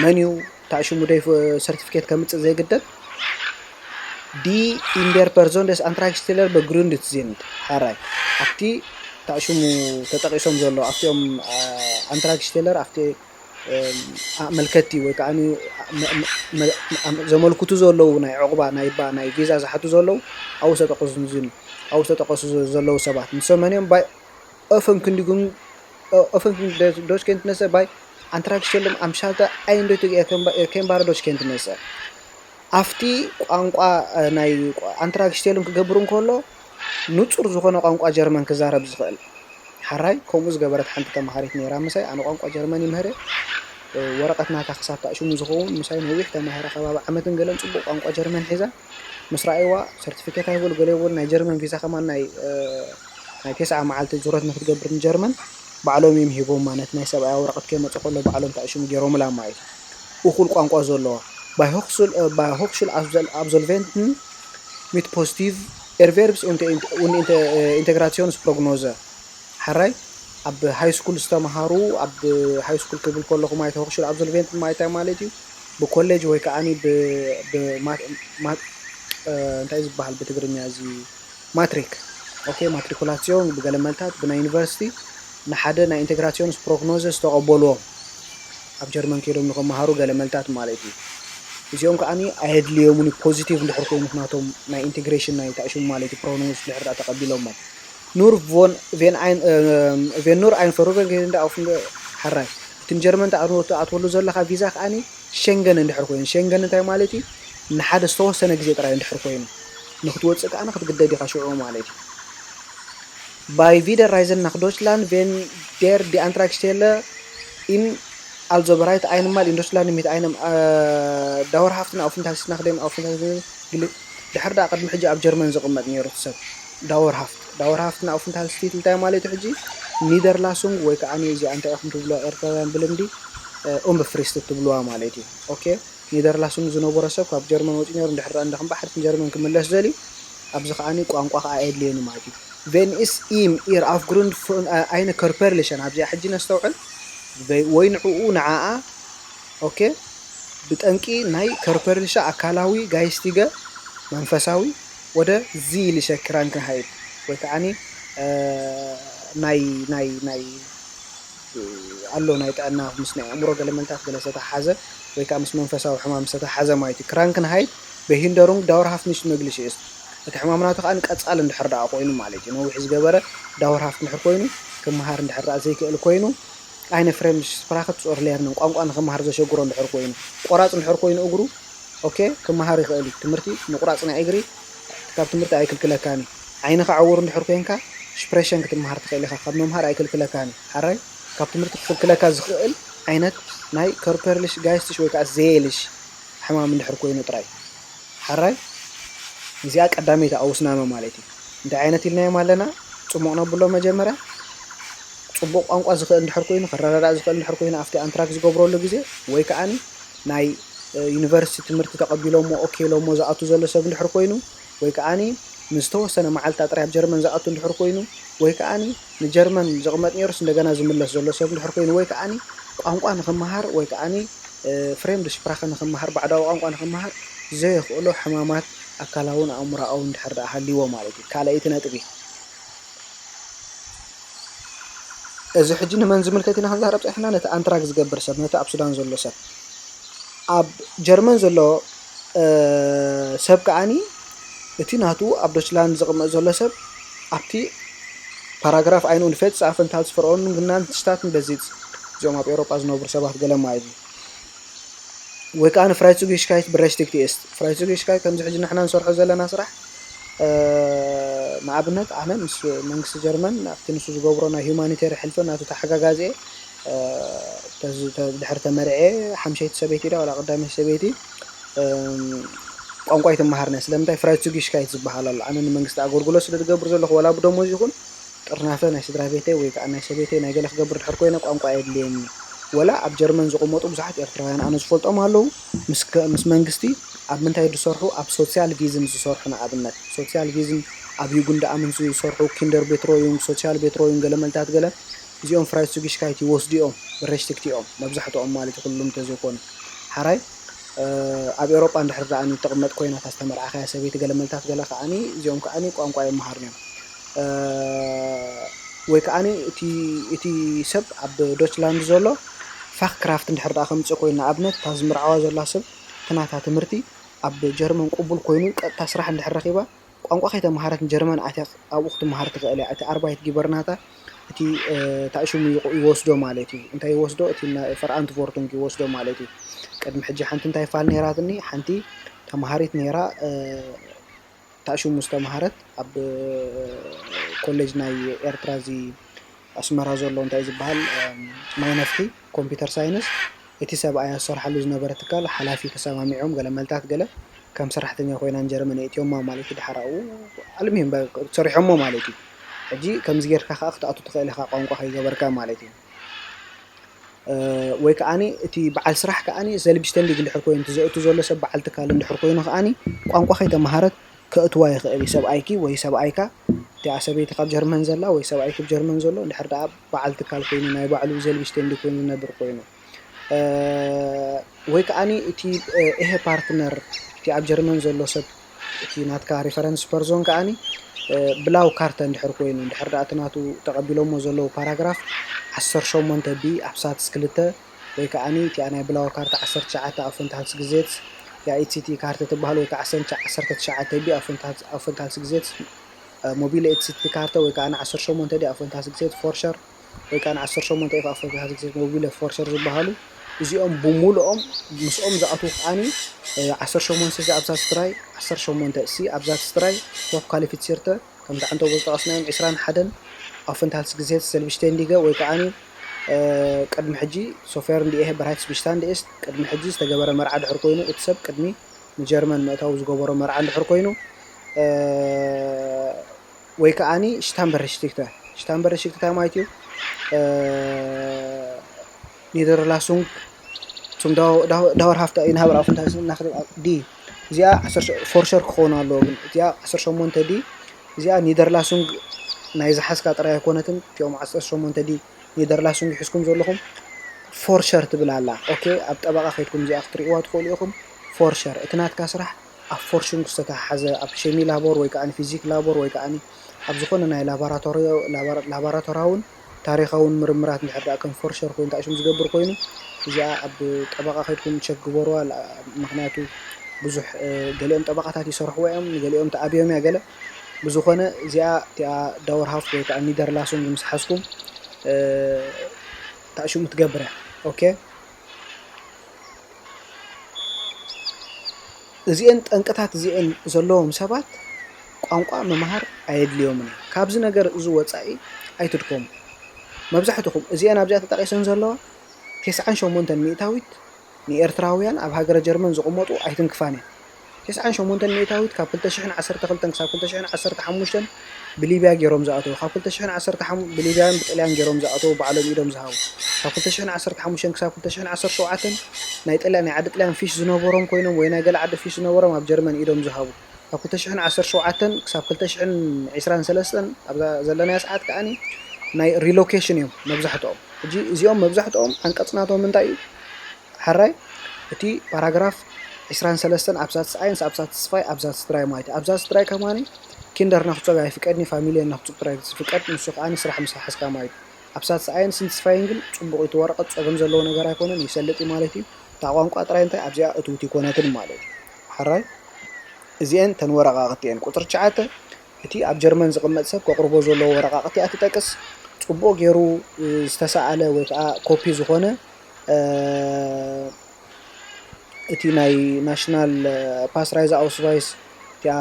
መን እዩ ታሽሙ ደይ ሰርቲፊኬት ከምፅእ ዘይግደድ ዲ ኢንደር ፐርዞን ደስ ኣንትራክስቴለር በግሩንድት ዚንድ ሓራይ ኣብቲ ታሽሙ ተጠቂሶም ዘሎ ኣብቲኦም ኣንትራክስቴለር ኣብቲ ኣመልከቲ ወይ ከዓ ዘመልክቱ ዘለዉ ናይ ዕቑባ ናይ ባ ናይ ቪዛ ዝሓቱ ዘለዉ ኣብኡ ዝተጠቀሱ ዝን ኣብኡ ዝተጠቀሱ ዘለዉ ሰባት ንሶም መን እዮም ባይ ኦፈንክንዲጉን ኦፈንክንዲጉን ዶች ኬንት ነሰ ባይ ኣንትራክስቴሎም ኣምሻልተ ኣይንዶይቱ ኬምባረ ዶች ኬንት ነሰ ኣብቲ ቋንቋ ናይ ኣንትራክስቴሎም ክገብር እንከሎ ንፁር ዝኾነ ቋንቋ ጀርመን ክዛረብ ዝኽእል ሓራይ ከምኡ ዝገበረት ሓንቲ ተምሃሪት ነይራ ምሳይ ኣነ ቋንቋ ጀርመን ይምህር ወረቐት ናታ ክሳብ ታእሽሙ ዝኸውን ምሳይ ነዊሕ ተማሂራ ከባቢ ዓመትን ገለን ፅቡቕ ቋንቋ ጀርመን ሒዛ ምስ ረኣይዋ ሰርቲፊኬት ኣይበሉ ገለ እውን ናይ ጀርመን ቪዛ ከማን ናይ ናይ ቴስዓ መዓልቲ ዙረት ንክትገብር ንጀርመን ባዕሎም እዮም ሂቦማ ነቲ ናይ ሰብኣያ ወረቐት ከይመፀ ከሎ ባዕሎም ታእሽሙ ገይሮምላ ማለት እዩ እኹል ቋንቋ ዘለዋ ባይ ሆክሹል ኣብዞልቬንትን ሚት ፖዚቲቭ Erwerbs- und Integrationsprognose። ሓራይ ኣብ ሃይ ስኩል ዝተምሃሩ፣ ኣብ ሃይ ስኩል ክብል ከለኹ ማለት ተወክሽሉ ኣብ ዘልቬንት ማለት እንታይ ማለት እዩ? ብኮሌጅ ወይ ከዓኒ ብ- ብ- ማ- ማ- እ፣ እንታይ ዝበሃል ብትግርኛ እዚ? ማትሪክ። ኦኬ፣ ማትሪኩላሲዮን ብገለ መልታት ብናይ ዩኒቨርሲቲ ንሓደ ናይ ኢንቴግራሲዮንስ ፕሮግኖዘስ ተቐበልዎም፣ ኣብ ጀርመን ከይዶም ንኸመሃሩ ገለ መልታት ማለት እዩ። እዚኦም ከዓኒ ኣየድልዮምን እዩ፣ ፖዚቲቭ እንድሕር ኮይኑ ናቶም ናይ ኢንቴግሬሽን ናይ ታእሽሙ ማለት እዩ፣ ፕሮግኖዘስ ድሕር ዳ ተቐቢሎሞ። ኑር ቮን ቬን ኣይን ቬን ኑር ኣይን ፈሩገን ገይደ እንዳ ኣውፍን ሓራይ እቲ ንጀርመን ተኣትወሉ ዘለኻ ቪዛ ከዓኒ ሸንገን እንድሕር ኮይኑ፣ ሸንገን እንታይ ማለት እዩ? ንሓደ ዝተወሰነ ግዜ ጥራይ እንድሕር ኮይኑ ንክትወፅእ ከዓኒ ክትግደድ ኢኻ ሽዑ ማለት እዩ። Bei Wiederreisen nach Deutschland, wenn der die Antragsteller in also bereit einmal in Deutschland mit einem äh, dauerhaften Aufenthaltsnachdem Aufenthalts ድሕር ደኣ ቅድሚ ሕጂ ኣብ ጀርመን ዝቕመጥ ነይሩ እቲ ሰብ ዳወርሃፍት ዳወርሃፍት ንኣፍንታልስቲት እንታይ ማለት እዩ? ሕጂ ኒደርላሱንግ ወይ ከዓ እዚ እንታይ ኢኹም ትብልዋ ኤርትራውያን ብልምዲ ኡምብፍሪስት ትብልዋ ማለት እዩ። ኦኬ፣ ኒደርላሱንግ ዝነበሮ ሰብ ካብ ጀርመን ወፂኡ ነይሩ፣ እንድሕር ደኣ እንዳ ከም ባሕሪ ጀርመን ክምለስ ደልዩ፣ ኣብዚ ከዓኒ ቋንቋ ከዓ ኣየድልየኒ ማለት እዩ። Wenn es ihm ihr aufgrund von eine körperlichen ኣብዚኣ ሕጂ ነስተውዕል ወይ ንዕኡ ንዓኣ ኦኬ ብጠንቂ ናይ körperliche ኣካላዊ geistige መንፈሳዊ ወደ seelische Krankheit ወይ ከዓኒ ናይ ናይ ናይ ኣሎ ናይ ጥዕና ምስ ናይ ኣእምሮ ገለ መልታት ገለ ዝተተሓሓዘ ወይ ከዓ ምስ መንፈሳዊ ሕማም ዝተተሓሓዘ ማለት እዩ። Krankheit Behinderung dauerhaft nicht möglich ist። እቲ ሕማም ናቱ ከዓ ቀፃሊ እንድሕር ደኣ ኮይኑ ማለት እዩ። ነዊሕ ዝገበረ dauerhaft እንድሕር ኮይኑ ክመሃር እንድሕር ደኣ ዘይክእል ኮይኑ eine Fremdsprache zu erlernen ቋንቋ ንክመሃር ዘሸግሮ እንድሕር ኮይኑ ቆራፅ እንድሕር ኮይኑ እግሩ ኦኬ ክመሃር ይኽእል እዩ። ትምህርቲ ምቁራፅ ናይ እግሪ ካብ ትምህርቲ ኣይክልክለካን እዩ። ዓይንኻ ዕውር እንድሕር ኮይንካ ሽፕሬሽን ክትመሃር ትኽእል ኢኻ፣ ካብ ምምሃር ኣይክልክለካን እዩ። ሓራይ ካብ ትምህርቲ ክኽልክለካ ዝኽእል ዓይነት ናይ körperlich geistig ወይ ከዓ seelisch ሕማም እንድሕር ኮይኑ ጥራይ። ሓራይ እዚኣ ቀዳመይቲ ኣውስናመ ማለት እዩ። እንታይ ዓይነት ኢልናዮም ኣለና? ፅቡቕ ነብሎ መጀመርያ ፅቡቕ ቋንቋ ዝኽእል እንድሕር ኮይኑ፣ ክረዳዳእ ዝኽእል እንድሕር ኮይኑ ኣብቲ ኣንትራክ ዝገብረሉ ግዜ ወይ ከዓኒ ናይ ዩኒቨርሲቲ ትምህርቲ ተቐቢሎሞ ኦኬ ኢሎሞ ዝኣቱ ዘሎ ሰብ እንድሕር ኮይኑ ወይ ከዓኒ ንዝተወሰነ መዓልታ ጥራይ ኣብ ጀርመን ዝኣቱ እንድሕር ኮይኑ ወይ ከዓኒ ንጀርመን ዝቕመጥ ነይሩስ እንደገና ዝምለስ ዘሎ ሰብ እንድሕር ኮይኑ ወይ ከዓኒ ቋንቋ ንኽመሃር ወይ ከዓኒ ፍሬምድ ሽፕራኸ ንኽመሃር ባዕዳዊ ቋንቋ ንኽመሃር ዘየኽእሎ ሕማማት ኣካላውን ኣእምሮኣውን እንድሕር ደኣ ሃልይዎ ማለት እዩ። ካልኣይቲ ነጥቢ እዚ ሕጂ ንመን ዝምልከት ኢና ክንዛረብ ፀኒሕና? ነቲ ኣንትራክ ዝገብር ሰብ፣ ነቲ ኣብ ሱዳን ዘሎ ሰብ። ኣብ ጀርመን ዘሎ ሰብ ከዓኒ እቲ ናቱ ኣብ ዶችላንድ ዝቕመጥ ዘሎ ሰብ ኣብቲ ፓራግራፍ ኣይን ኡንፌት ፃፍንታት ፍርኦን ግናን ሽታትን በዚት እዚኦም ኣብ ኤውሮጳ ዝነብሩ ሰባት ገለ ማለት እዩ። ወይ ከዓ ንፍራይትሱጊሽካይት ብረሽትግቲ እስት ፍራይትሱጊሽካይት ከምዚ ሕጂ ንሕና ንሰርሖ ዘለና ስራሕ ንኣብነት ኣነ ምስ መንግስቲ ጀርመን ኣብቲ ንሱ ዝገብሮ ናይ ሁማኒቴሪ ሕልፍን ናቱ ተሓጋጋዚኤ ድሕር ተመርዐ ሓምሸይቲ ሰበይቲ ዳ ዋላ ቀዳመይቲ ሰበይቲ ቋንቋ ይትመሃርነ ስለምንታይ ፍራይትሱጊሽካይት ዝበሃል ኣሎ ኣነ ንመንግስቲ ኣገልግሎት ስለ ዝገብር ዘለኹ ዋላ ብደሞዝ ይኹን ጥርናፈ ናይ ስድራ ቤተይ ወይ ከዓ ናይ ሰበይተይ ናይ ገለ ክገብር ድሕር ኮይነ ቋንቋ የድልየኒ። ወላ ኣብ ጀርመን ዝቕመጡ ብዙሓት ኤርትራውያን ኣነ ዝፈልጦም ኣለዉ ምስ መንግስቲ ኣብ ምንታይ ዝሰርሑ ኣብ ሶሲያል ቪዝን ዝሰርሑ ንኣብነት ሶሲያል ቪዝን ኣብ ዩጉንድ ኣምንት ዝሰርሑ ኪንደር ቤትሮዩንግ ሶሲያል ቤትሮዩንግ ገለ መልታት ገለ እዚኦም ፍራይስቱጊሽካይት ይወስዱ እዮም ብረሽትክቲ እዮም መብዛሕትኦም ማለት ኩሉም እንተዘይኮኑ ሓራይ ኣብ ኤውሮጳ እንድሕር ደኣ ተቕመጥ ኮይና እታ ዝተመርዓኻያ ሰበይቲ ገለ መልታት ገለ ከዓኒ እዚኦም ከዓኒ ቋንቋ ይመሃሩን እዮም ወይ ከዓኒ እቲ ሰብ ኣብ ዶችላንድ ዘሎ ፋክ ክራፍት እንድሕር ደኣ ከምፅእ ኮይኑ ንኣብነት እታ ዝምርዓዋ ዘላ ሰብ እቲ ናታ ትምህርቲ ኣብ ጀርመን ቅቡል ኮይኑ ቀጥታ ስራሕ እንድሕር ረኺባ ቋንቋ ከይተምሃረት ንጀርመን ኣትያ ኣብኡ ክትምሃር ትኽእል እያ። እቲ ኣርባይት ጊበርናታ እቲ እንታይ ሽሙ ይወስዶ ማለት እዩ። እንታይ ይወስዶ? እቲ ፈርኣንትቮርቱንግ ይወስዶ ማለት እዩ። ቅድሚ ሕጂ ሓንቲ እንታይ ፋል ነይራትኒ ሓንቲ ተምሃሪት ነይራ እንታይ ሽሙ ዝተምሃረት ኣብ ኮሌጅ ናይ ኤርትራ እዚ ኣስመራ ዘሎ እንታይ ዝበሃል ማይ ነፍሒ ኮምፒውተር ሳይንስ እቲ ሰብኣያ ዝሰርሓሉ ዝነበረ ትካል ሓላፊ ተሰማሚዖም ገለ መልታት ገለ ከም ሰራሕተኛ ኮይና ንጀርመን የእትዮማ ማለት እዩ። ድሓር ኣብኡ ኣልሚም ሰሪሖሞ ማለት እዩ። ሕጂ ከምዚ ጌርካ ከዓ ክትኣቱ ትኽእል ኢኻ ቋንቋ ከይገበርካ ማለት እዩ። ወይ ከዓኒ እቲ በዓል ስራሕ ከዓኒ ሰልብስተንዲግ እንድሕር ኮይኑ እቲ ዘእቱ ዘሎ ሰብ በዓል ትካል እንድሕር ኮይኑ ከዓኒ ቋንቋ ከይተመሃረት ከእትዋ ይኽእል እዩ፣ ሰብኣይኪ ወይ ሰብኣይካ። እቲኣ ሰበይቲ ካብ ጀርመን ዘላ ወይ ሰብኣይኪ ኣብ ጀርመን ዘሎ፣ እንድሕር ደኣ በዓል ትካል ኮይኑ፣ ናይ ባዕሉ ዜልብሽቴንዲ ኮይኑ ዝነብር ኮይኑ፣ እ፣ ወይ ከኣኒ እቲ፣ እ፣ ኤሄ ፓርትነር፣ እቲ ኣብ ጀርመን ዘሎ ሰብ፣ እቲ ናትካ ሪፈረንስ ፐርዞን ከኣኒ፣ እ፣ ብላው ካርተ እንድሕር ኮይኑ፣ እንድሕር ደኣ እቲ ናቱ ተቐቢሎሞ ዘለዉ ፓራግራፍ ዓሰርተ ሸሞንተ ቢ ኣብሳትስ ክልተ፣ ወይ ከኣኒ እቲኣ ናይ ብላው ካርተ ዓሰርተ ትሽዓተ ኣፍንታልስ ግዜት፣ ያ ኢት ሲቲ ካርተ ትበሃል፣ ወይ ከዓ ዓሰርተ ትሽዓተ ቢ ኣፍንታልስ ግዜት፣ እ፣ ሞቢለ ኢት ሲቲ ካርተ፣ ወይ ከኣኒ ዓሰርተ ሸሞንተ ዲ ኣፍንታልስ ግዜት ፎርሸር፣ ወይ ከኣ ዓሰርተ ሸሞንተ ኤፍ ኣፍሪካ ዜግዜት ሞቢለ ፎርሸር ዝበሃሉ፣ እዚኦም ብምሉኦም ምስኦም ዝኣትዉ ከኣኒ፣ እ፣ ዓሰርተ ሸሞንተ ሲ ኣብዛት ስትራይ፣ ዓሰርተ ሸሞንተ ሲ ኣብዛት ስትራይ፣ ሆፕ ኳሊፊት ሲርተ፣ ከምቲ ዓንተቦ ዝጠቐስናዮም ዕስራን ሓደን ኣፍንታልስ ግዜት ሰልብሽቴንዲገ ወይ ከኣኒ፣ እ፣ ቅድሚ ሕጂ ሶፌርን ዲኤ በራይትስ ብሽታንድ ኤስት፣ ቅድሚ ሕጂ ዝተገበረ መርዓ ድሕር ኮይኑ፣ እቲ ሰብ ቅድሚ ንጀርመን ምእታው ዝገበሮ መርዓ እንድሕር ኮይኑ፣ እ፣ ወይ ከኣኒ ሽታምበርሽቲክተ። ሽታምበርሽቲክተ እንታይ ማለት እዩ? እ፣ ኒደርላሱንግ ቱም ዳው-፣ ዳው-፣ ዳወር ሃፍታ ኢንሃበር ኣፍንታስን ናኽሪ ዲ። እዚኣ ዓሰርተ ፎርሸር ክኸውን ኣለዎ፣ ግን እዚኣ ዓሰርተ ሸሞንተ ዲ፣ እዚኣ ኒደርላሱንግ ናይ ዝሓዝካ ጥራይ ኣይኮነትን። እቲኦም ዓሰርተ ሸሞንተ ዲ ኒደርላሱንግ ሒዝኩም ዘለኹም ፎርሸር ትብል ኣላ። ኦኬ፣ ኣብ ጠበቓ ከይድኩም እዚኣ ክትርእይዋ ትኽእሉ ኢኹም። ፎርሸር፣ እቲ ናትካ ስራሕ ኣብ ፎርሹንግ ዝተተሓሓዘ፣ ኣብ ሸሚ ላቦር ወይ ከኣ ፊዚክ ላቦር ወይ ከኣ ኣብ ዝኾነ ናይ ላቦራቶሪ-፣ ላቦራ-፣ ላቦራቶራውን ታሪኻውን ምርምራት እንድሕር ደኣ ከም ፎርሸር ኮይኑ ተኣሽሙ ዝገብር ኮይኑ፣ እዚኣ ኣብ ጠበቓ ከይድኩም ቸክ ግበሩዋ። ላ-፣ ምኽንያቱ ብዙሕ፣ እ፣ ገሊኦም ጠበቓታት ይሰርሕዎ እዮም፣ ንገሊኦም ተኣብዮም እያ ገለ። ብዝኾነ እዚኣ እቲኣ ዳወር ሃፍት ወይ ከኣ ኒደርላሱንግ ምስ ሓዝኩም፣ እ፣ ተኣሽሙ ትገብር እያ። ኦኬ። እዚኤን ጠንቅታት እዚኤን ዘለዎም ሰባት ቋንቋ ምምሃር ኣየድልዮምን እዩ። ካብዚ ነገር እዚ ወጻኢ ኣይትድከሙ። መብዛሕትኹም እዚኤን ኣብዚኣ ተጠቒሰን ዘለዋ ተስዓን ሸሞንተን ሚእታዊት ንኤርትራውያን ኣብ ሃገረ ጀርመን ዝቕመጡ ኣይትንክፋን እየን። ተስዓን ሸሞንተን ሚእታዊት ካብ ክልተ ሽሕን ዓሰርተ ክልተን ክሳብ ክልተ ሽሕን ዓሰርተ ሓሙሽተን ብሊብያ ገይሮም ዝኣተዉ፣ ካብ ክልተ ሽሕን ዓሰርተ ሓሙሽተ ብሊብያን ብጥልያን ገይሮም ዝኣተዉ ባዕሎም ኢዶም ዝሃቡ፣ ካብ ክልተ ሽሕን ዓሰርተ ሓሙሽተን ክሳብ ክልተ ሽሕን ዓሰርተ ሸውዓተን ናይ ጥልያን፣ ናይ ዓዲ ጥልያን ፊሽ ዝነበሮም ኮይኖም ወይ ናይ ገለ ዓዲ ፊሽ ዝነበሮም ኣብ ጀርመን ኢዶም ዝሃቡ፣ ካብ ክልተ ሽሕን ዓሰርተ ሸውዓተን ክሳብ ክልተ ሽሕን ዕስራን ሰለስተን ኣብዛ ዘለናያ ሰዓት ከኣኒ ናይ ሪሎኬሽን እዮም መብዛሕትኦም። ሕጂ እዚኦም መብዛሕትኦም ዓንቀጽ ናቶም እንታይ እዩ? ሕራይ፣ እቲ ፓራግራፍ ዕስራን ሰለስተን ኣብዛትስ ኣይንስ ኣብዛትስ ፋይ ኣብዛትስ ትራይ ማለት እዩ። ኣብዛትስ ትራይ ከማኒ ኪንደር ናኽጾብ ኣይፍቀድኒ፣ ፋሚልየን ናኽጾብ ትራይ ዝፍቀድ፣ ንሱ ከኣ ንስራሕ ምስ ሓዝካ ማለት እዩ። ኣብዛትስ ኣይንስ ንስፋይን ግን ጽቡቕ እዩ፣ እቲ ወረቐት ጸገም ዘለዎ ነገር ኣይኮነን፣ ይሰልጥ እዩ ማለት እዩ። እታ ቋንቋ ጥራይ እንታይ ኣብዚኣ እትውት ይኮነትን ማለት እዩ። ሕራይ፣ እዚኤን ተን ወረቓቕቲ እየን። ቁጽሪ ትሽዓተ፣ እቲ ኣብ ጀርመን ዝቕመጥ ሰብ ከቕርቦ ዘለዎ ወረቓቕቲ እያ ትጠቅስ። ጽቡቕ ገይሩ፣ እ፣ ዝተሰኣለ ወይ ከኣ ኮፒ ዝኾነ፣ እ፣ እቲ ናይ ናሽናል ፓስራይዘ ኣውስቫይስ፣ እቲኣ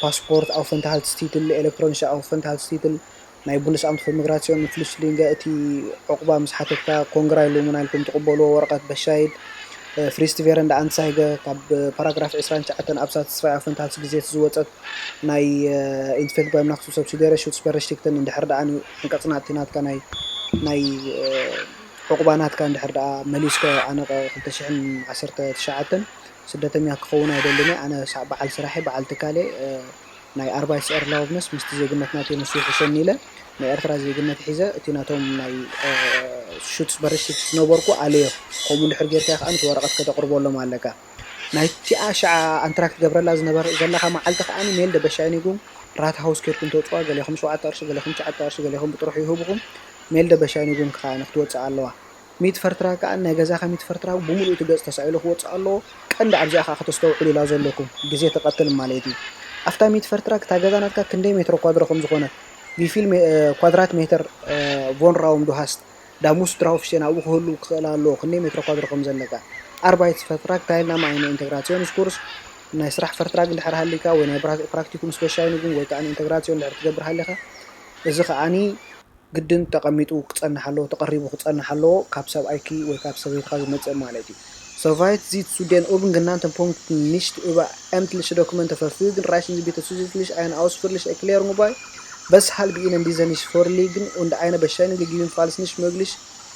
ፓስፖርት ኣውፈንትሃልትስቲትል፣ ኤሌክትሮኒሽ ኣውፈንትሃልትስቲትል፣ ናይ ቡንደስኣምት ፎር ሚግራሲዮን ፍሉሽትሊንገ፣ እቲ ዕቑባ ምስ ሓተትካ ኮንግራ ኢሉሙና ኢልኩም ትቕበልዎ ወረቐት በሻይድ፣ እ፣ ፍሪስት ቬረንደ ኣንሳይገ፣ ካብ ፓራግራፍ ዕስራን ትሽዓተን ኣብሳትስ ፋይ ኣውፈንትሃልትስ ግዜት ዝወጸት ናይ፣ እ፣ ኢንትፌልት ባይም ናክሱ ሰብሲደሪ ሹትስ በረሽቲክተን እንድሕር ደኣ ኒ-፣ ዓንቀጽ ናቲ ናትካ ናይ፣ ናይ፣ እ፣ ዕቑባ ናትካ እንድሕር ደኣ መሊስካዮ፣ ኣነ ኸ ክልተ ሽሕን ዓሰርተ ትሽዓተን ስደተኛ ክኸውን ኣይደልን እየ። ኣነ ሳ-፣ በዓል ስራሕ እየ፣ በዓል ትካል እየ። እ፣ ናይ ኣርባይት ኤርላውብነስ ምስቲ ዜግነት ናተይ ንሱ ይሕሸኒ ኢለ ናይ ኤርትራ ዜግነት ሒዘ፣ እቲ ናቶም ናይ፣ እ፣ ሹትስ በረሽቲክት ዝነበርኩ ኣለዮ። ከምኡ እንድሕር ጌርካ ከኣ ነቲ ወረቐት ከተቕርበሎም ኣለካ። ናይቲኣ ሽዓ ኣንትራክት ትገብረላ ዝነበር-፣ ዘለኻ መዓልቲ ከኣ ሜልደ በሻይኒጉም ራትሃውስ ኬድኩም ተውጽዋ፣ ገሌኹም ሸውዓተ ቅርሺ፣ ገሌኹም ትሽዓተ ቅርሺ፣ ገሌኹም ብጥርሑ ይህብኹም። ሜልደ በሻይኒጉም ከኣ ንክትወጽእ ኣለዋ። ሚትቨርትራግ ከኣ ናይ ገዛኻ ሚትቨርትራግ ብምሉእ እቲ ገጽ ተሳኢሉ ክወጽእ ኣለዎ። ቀንዲ ኣብዚኣ ከኣ ከተስተውዕሉላ ዘለኩም፣ ግዜ ትቐትል ማለት እዩ። ኣብታ ሚትቨርትራግ እታ ገዛ ናትካ ክንደይ ሜትሮ ኳድሮ ከም ዝኾነት፣ ቪፊል ሜ-፣ እ፣ ኳድራት ሜተር፣ እ፣ ቮን ራውም ዱ ሃስት፣ ዳ ሙስት ድራውፍሽቴን ኣብኡ ክህሉ ክኽእል ኣለዎ፣ ክንደይ ሜትሮ ኳድሮ ከም ዘለካ። ኣርባይት ቨርትራግ ታይል ናም ኣይነ ኢንተግራሲዮንስ ኩርስ፣ ናይ ስራሕ ቨርትራግ እንድሕር ሃሊካ ወይ ናይ ብራ-፣ ፕራክቲኩም ስፔሻይኒጉም ወይ ከኣ ኢንተግራሲዮን እንድሕር ትገብር ሃሊኻ፣ እዚ ከኣኒ ግድን ተቐሚጡ ክጸንሕ ኣለዎ፣ ተቐሪቡ ክጸንሕ ኣለዎ፣ ካብ ሰብኣይኪ ወይ ካብ ሰበይትኻ ዝመጽእ ማለት እዩ። Soweit sieht zu den oben genannten Punkten nicht über ämtliche Dokumente verfügen, reichen Sie bitte zusätzlich eine ausführliche Erklärung bei, weshalb Ihnen diese nicht vorliegen und eine Bescheinigung gegebenenfalls nicht möglich